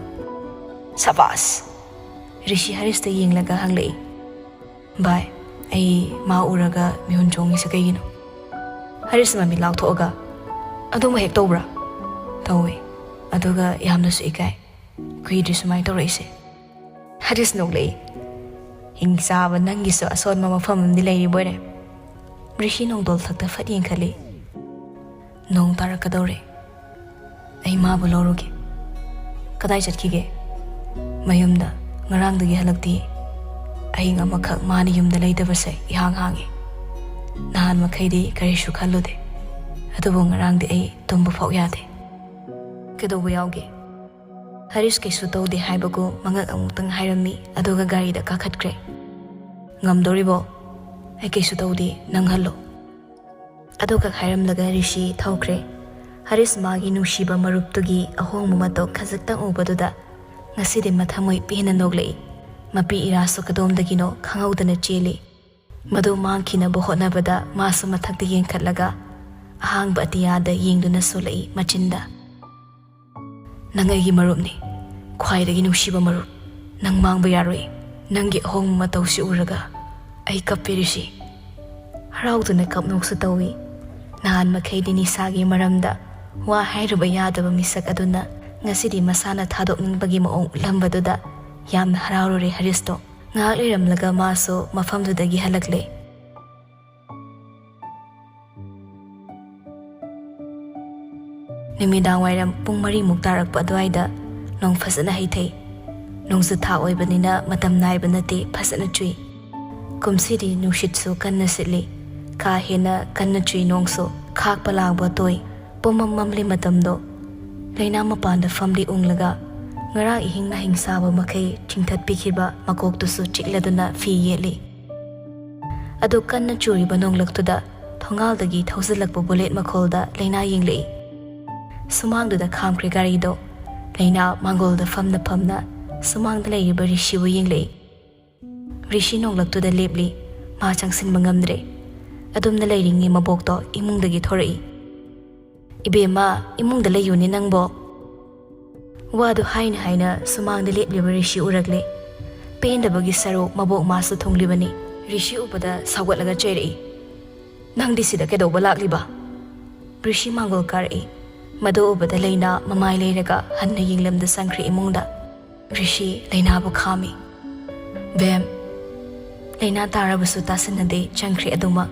"ꯁꯕꯥꯁ!" ꯔꯤꯁꯤ ꯍꯔꯤꯁꯇ ꯌꯦꯡꯂꯒ ꯍꯪꯂꯛꯏ꯫ "ꯚꯥꯏ, ꯑꯩ ꯃꯥ ꯎꯔꯒ ꯃꯤꯍꯨꯟ ꯆꯣꯡꯉꯤꯁꯦ ꯀꯩꯒꯤꯅꯣ?" ꯍꯔꯤꯁ ꯃꯃꯤꯠ ꯂꯥꯎꯊꯣꯛꯑꯒ, "ꯑꯗꯨꯝꯕ ꯍꯦꯛ ꯇꯧꯕ꯭ꯔꯥ?" "ꯇꯧꯋꯦ꯫ ꯑꯗꯨꯒ ꯌꯥꯝꯅꯁꯨ ꯏꯀꯥꯏ꯫ ꯀꯨꯏꯗ꯭ꯔꯤ ꯁꯨꯃꯥꯏꯅ ꯇꯧꯔꯛꯏꯁꯦ꯫" ꯍꯔꯤꯁ ꯅꯣꯛꯂꯛꯏ꯫ "ꯍꯤꯡ ꯆꯥꯕ ꯅꯪꯒꯤꯁꯨ ꯑꯁꯣꯟꯕ ꯃꯐꯝ ꯑꯃꯗꯤ ꯂꯩꯔꯤꯕꯣꯏꯔꯦ꯫" ꯔꯤꯁꯤ ꯅꯣꯡꯗꯣꯜ ꯊꯛꯇ ꯐꯠ ꯌꯦꯡꯈꯠꯂꯤ꯫ "ꯅꯣꯡ ꯇꯥꯔꯛꯀꯗꯧꯔꯦ꯫ ꯑꯩ ꯃꯥꯕꯨ ꯂꯧꯔꯨꯒꯦ꯫" "ꯀꯗꯥꯏ ꯆꯠꯈꯤꯒꯦ?" "ꯃꯌꯨꯝꯗ꯫ ꯉꯔꯥꯡꯗꯒꯤ ꯍꯜꯂꯛꯇꯦ꯫ ꯑꯍꯤꯡ ꯑꯃꯈꯛ ꯃꯥꯅ ꯌꯨꯝꯗ ꯂꯩꯇꯕꯁꯦ ꯏꯍꯥꯡ ꯍꯥꯡꯉꯤ꯫ ꯅꯍꯥꯟ ꯃꯈꯩꯗꯤ ꯀꯔꯤꯁꯨ ꯈꯜꯂꯨꯗꯦ꯫ ꯑꯗꯨꯕꯨ ꯉꯔꯥꯡꯗꯤ ꯑꯩ ꯇꯨꯝꯕ ꯐꯥꯎ ꯌꯥꯗꯦ꯫" "ꯀꯩꯗꯧꯕ ꯌꯥꯎꯒꯦ?" ꯍꯔꯤꯁ ꯀꯩꯁꯨ ꯇꯧꯗꯦ ꯍꯥꯏꯕꯒꯨꯝ ꯃꯉꯛ ꯑꯃꯨꯛꯇꯪ ꯍꯥꯏꯔꯝꯃꯤ, ꯑꯗꯨꯒ ꯒꯥꯔꯤꯗ ꯀꯥꯈꯠꯈ꯭ꯔꯦ꯫ "ꯉꯝꯗꯣꯔꯤꯕꯣ?" "ꯑꯩ ꯀꯩꯁꯨ ꯇꯧꯗꯦ, ꯅꯪ ꯍꯜꯂꯣ꯫" ꯑꯗꯨꯈꯛ ꯍꯥꯏꯔꯝꯂꯒ ꯔꯤꯁꯤ ꯊꯧꯈ꯭ꯔꯦ꯫ ꯍꯔꯤꯁ ꯃꯥꯒꯤ ꯅꯨꯡꯁꯤꯕ ꯃꯔꯨꯞꯇꯨꯒꯤ ꯑꯍꯣꯡꯕ ꯃꯇꯧ ꯈꯖꯤꯛꯇꯪ ꯎꯕꯗꯨꯗ ꯉꯁꯤꯗꯤ ꯃꯊꯃꯣꯏ ꯄꯦꯟꯅ ꯅꯣꯛꯂꯛꯏ꯫ ꯃꯄꯤ ꯏꯔꯥꯁꯨ ꯀꯗꯣꯝꯗꯒꯤꯅꯣ ꯈꯪꯍꯧꯗꯅ ꯆꯦꯜꯂꯤ꯫ ꯃꯗꯨ ꯃꯥꯡꯈꯤꯅꯕ ꯍꯣꯠꯅꯕꯗ ꯃꯥꯁꯨ ꯃꯊꯛꯇ ꯌꯦꯡꯈꯠꯂꯒ ꯑꯍꯥꯡꯕ ꯑꯇꯤꯌꯥꯗ ꯌꯦꯡꯗꯨꯅ ꯁꯣꯜꯂꯛꯏ ꯃꯆꯤꯟꯗ꯫ "ꯅꯪ ꯑꯩꯒꯤ ꯃꯔꯨꯞꯅꯤ, ꯈ꯭ꯋꯥꯏꯗꯒꯤ ꯅꯨꯡꯁꯤꯕ ꯃꯔꯨꯞ꯫ ꯅꯪ ꯃꯥꯡꯕ ꯌꯥꯔꯣꯏ꯫ ꯅꯪꯒꯤ ꯑꯍꯣꯡꯕ ꯃꯇꯧꯁꯤ ꯎꯔꯒ ꯑꯩ ꯀꯞꯄꯦ, ꯔꯤꯁꯤ꯫" ꯍꯔꯥꯎꯗꯨꯅ ꯀꯞꯅꯣꯛꯁꯨ ꯇꯧꯏ꯫ ꯅꯍꯥꯟ ꯃꯈꯩꯗꯤ ꯅꯤꯁꯥꯒꯤ ꯃꯔꯝꯗ ꯋꯥ ꯍꯥꯏꯔꯨꯕ ꯌꯥꯗꯕ ꯃꯤꯁꯛ ꯑꯗꯨꯅ ꯉꯁꯤꯗꯤ ꯃꯁꯥꯅ ꯊꯥꯗꯣꯛꯅꯤꯡꯕꯒꯤ ꯃꯑꯣꯡ ꯎꯠꯂꯝꯕꯗꯨꯗ ꯌꯥꯝꯅ ꯍꯔꯥꯎꯔꯨꯔꯦ ꯍꯔꯤꯁꯇꯣ꯫ ꯉꯥꯏꯍꯥꯛ ꯂꯩꯔꯝꯂꯒ ꯃꯥꯁꯨ ꯃꯐꯝꯗꯨꯗꯒꯤ ꯍꯜꯂꯛꯂꯦ꯫ ꯅꯨꯃꯤꯗꯥꯡ ꯋꯥꯏꯔꯝ ꯄꯨꯡ ꯃꯔꯤꯃꯨꯛ ꯇꯥꯔꯛꯄ ꯑꯗꯨꯋꯥꯏꯗ ꯅꯣꯡ ꯐꯖꯅ ꯍꯩꯊꯩ꯫ ꯅꯣꯡꯖꯨ ꯊꯥ ꯑꯣꯏꯕꯅꯤꯅ ꯃꯇꯝ ꯅꯥꯏꯕ ꯅꯠꯇꯦ, ꯐꯖꯅ ꯆꯨꯏ꯫ ꯀꯨꯝꯁꯤꯗꯤ ꯅꯨꯡꯁꯤꯠꯁꯨ ꯀꯟꯅ ꯁꯤꯠꯂꯤ꯫ ꯀꯥ ꯍꯦꯟꯅ ꯀꯟꯅ ꯆꯨꯏ ꯅꯣꯡꯁꯨ꯫ ꯈꯥꯛꯄ ꯂꯥꯡꯕ ꯇꯣꯏ꯫ ꯄꯨꯝꯃꯝ ꯃꯝꯂꯤ ꯃꯇꯝꯗꯣ꯫ ꯂꯩꯅꯥ ꯃꯄꯥꯟꯗ ꯐꯝꯂꯤ ꯎꯪꯂꯒ ꯉꯔꯥꯡ ꯑꯍꯤꯡ ꯅꯥꯍꯤꯡ ꯁꯥꯕ ꯃꯈꯩ ꯆꯤꯡꯊꯠꯄꯤꯈꯤꯕ ꯃꯀꯣꯛꯇꯨꯁꯨ ꯆꯤꯛꯂꯗꯨꯅ ꯐꯤ ꯌꯦꯠꯂꯤ꯫ ꯑꯗꯨ ꯀꯟꯅ ꯆꯨꯔꯤꯕ ꯅꯣꯡꯂꯛꯇꯨꯗ ꯊꯣꯡꯒꯥꯜꯗꯒꯤ ꯊꯧꯖꯤꯜꯂꯛꯄ ꯕꯨꯂꯦꯠ ꯃꯈꯣꯜꯗ ꯂꯩꯅꯥ ꯌꯦꯡꯂꯛꯏ꯫ ꯁꯨꯃꯥꯡꯗꯨꯗ ꯈꯥꯝꯈ꯭ꯔꯦ ꯒꯥꯔꯤꯗꯣ꯫ ꯂꯩꯅꯥ ꯃꯥꯡꯒꯣꯜꯗ ꯐꯝꯅ ꯐꯝꯅ ꯁꯨꯃꯥꯡꯗ ꯂꯩꯔꯤꯕ ꯔꯤꯁꯤꯕꯨ ꯌꯦꯡꯂꯛꯏ꯫ ꯔꯤꯁꯤ ꯅꯣꯡꯂꯛꯇꯨꯗ ꯂꯦꯞꯂꯤ꯫ ꯃꯥ ꯆꯪꯁꯤꯟꯕ ꯉꯝꯗ꯭ꯔꯦ꯫ ꯑꯗꯨꯝꯅ ꯂꯩꯔꯤꯉꯩ ꯃꯕꯣꯛꯇꯣ ꯏꯃꯨꯡꯗꯒꯤ ꯊꯣꯔꯛꯏ꯫ "ꯏꯕꯦꯝꯃ, ꯏꯃꯨꯡꯗ ꯂꯩꯌꯨꯅꯦ ꯅꯪꯕꯣ꯫" ꯋꯥꯗꯨ ꯍꯥꯏꯅ ꯍꯥꯏꯅ ꯁꯨꯃꯥꯡꯗ ꯂꯦꯞꯂꯤꯕ ꯔꯤꯁꯤ ꯎꯔꯛꯂꯦ꯫ ꯄꯦꯟꯗꯕꯒꯤ ꯁꯔꯨꯛ ꯃꯕꯣꯛ ꯃꯥꯁꯨ ꯊꯨꯡꯂꯤꯕꯅꯤ꯫ ꯔꯤꯁꯤ ꯎꯕꯗ ꯁꯥꯎꯒꯠꯂꯒ ꯆꯩꯔꯛꯏ꯫ "ꯅꯪꯗꯤ ꯁꯤꯗ ꯀꯩꯗꯧꯕ ꯂꯥꯛꯂꯤꯕ?" ꯔꯤꯁꯤ ꯃꯥꯡꯒꯣꯜ ꯀꯥꯔꯛꯏ꯫ ꯃꯗꯨ ꯎꯕꯗ ꯂꯩꯅꯥ ꯃꯃꯥꯏ ꯂꯩꯔꯒ ꯍꯟꯅ ꯌꯦꯡꯂꯝꯗ ꯆꯪꯈ꯭ꯔꯦ ꯏꯃꯨꯡꯗ꯫ ꯔꯤꯁꯤ ꯂꯩꯅꯥꯕꯨ ꯈꯥꯝꯃꯤ꯫ "ꯕꯦꯝ꯫" ꯂꯩꯅꯥ ꯇꯥꯔꯕꯁꯨ ꯇꯥꯁꯤꯟꯅꯗꯦ, ꯆꯪꯈ꯭ꯔꯦ ꯑꯗꯨꯃꯛ꯫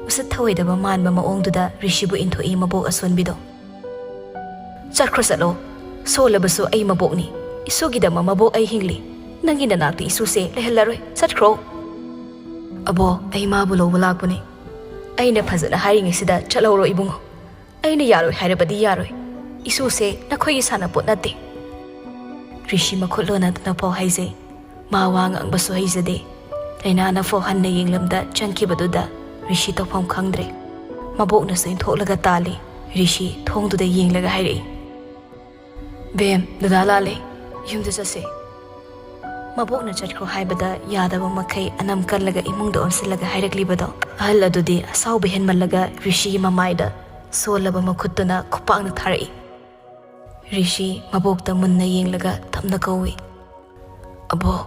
ꯎꯁꯤꯠ ꯊꯑꯣꯏꯗꯕ ꯃꯥꯟꯕ ꯃꯑꯣꯡꯗꯨꯗ ꯔꯤꯁꯤꯕꯨ ꯏꯟꯊꯣꯛꯏ ꯃꯕꯣꯛ ꯑꯁꯣꯟꯕꯤꯗꯣ꯫ "ꯆꯠꯈ꯭ꯔꯣ ꯆꯠꯂꯣ꯫ ꯁꯣꯜꯂꯕꯁꯨ ꯑꯩ ꯃꯕꯣꯛꯅꯤ꯫ ꯏꯁꯨꯒꯤꯗꯃꯛ ꯃꯕꯣꯛ ꯑꯩ ꯍꯤꯡꯂꯤ꯫ ꯅꯪꯒꯤ ꯅꯅꯥꯛꯇ ꯏꯁꯨꯁꯦ ꯂꯩꯍꯜꯂꯔꯣꯏ꯫ ꯆꯠꯈ꯭ꯔꯣ꯫" "ꯑꯕꯣ, ꯑꯩ ꯃꯥꯕꯨ ꯂꯧꯕ ꯂꯥꯛꯄꯅꯤ꯫ ꯑꯩꯅ ꯐꯖꯅ ꯍꯥꯏꯔꯤꯉꯩꯁꯤꯗ ꯆꯠꯍꯧꯔꯣ ꯏꯕꯨꯡꯉꯣ꯫ ꯑꯩꯅ ꯌꯥꯔꯣꯏ ꯍꯥꯏꯔꯕꯗꯤ ꯌꯥꯔꯣꯏ꯫ ꯏꯁꯨꯁꯦ ꯅꯈꯣꯏꯒꯤ ꯁꯥꯟꯅꯄꯣꯠ ꯅꯠꯇꯦ꯫" ꯔꯤꯁꯤ ꯃꯈꯨꯠ ꯂꯣꯟꯅꯗꯨꯅ ꯐꯥꯎ ꯍꯥꯏꯖꯩ꯫ ꯃꯥ ꯋꯥ ꯉꯥꯡꯕꯁꯨ ꯍꯩꯖꯗꯦ꯫ ꯂꯩꯅꯥꯅ ꯐꯥꯎ ꯍꯟꯅ ꯌꯦꯡꯂꯝꯗ ꯆꯪꯈꯤꯕꯗꯨꯗ ꯔꯤꯁꯤ ꯇꯧꯐꯝ ꯈꯪꯗ꯭ꯔꯦ꯫ ꯃꯕꯣꯛꯅꯁꯨ ꯏꯟꯊꯣꯛꯂꯒ ꯇꯥꯜꯂꯤ꯫ ꯔꯤꯁꯤ ꯊꯣꯡꯗꯨꯗ ꯌꯦꯡꯂꯒ ꯍꯥꯏꯔꯛꯏ, "ꯕꯦꯝ, ꯗꯗꯥ ꯂꯥꯛꯂꯦ꯫ ꯌꯨꯝꯗ ꯆꯠꯁꯦ꯫" ꯃꯕꯣꯛꯅ ꯆꯠꯈ꯭ꯔꯣ ꯍꯥꯏꯕꯗ ꯌꯥꯗꯕ ꯃꯈꯩ ꯑꯅꯝ ꯀꯜꯂꯒ ꯏꯃꯨꯡꯗ ꯑꯣꯟꯁꯤꯜꯂꯒ ꯍꯥꯏꯔꯛꯂꯤꯕꯗꯣ꯫ ꯑꯍꯜ ꯑꯗꯨꯗꯤ ꯑꯁꯥꯎꯕ ꯍꯦꯟꯃꯜꯂꯒ ꯔꯤꯁꯤꯒꯤ ꯃꯃꯥꯏꯗ ꯁꯣꯜꯂꯕ ꯃꯈꯨꯠꯇꯨꯅ ꯈꯨꯄꯥꯛꯅ ꯊꯥꯔꯛꯏ꯫ ꯔꯤꯁꯤ ꯃꯕꯣꯛꯇ ꯃꯨꯟꯅ ꯌꯦꯡꯂꯒ ꯇꯞꯅ ꯀꯧꯏ, "ꯑꯕꯣꯛ,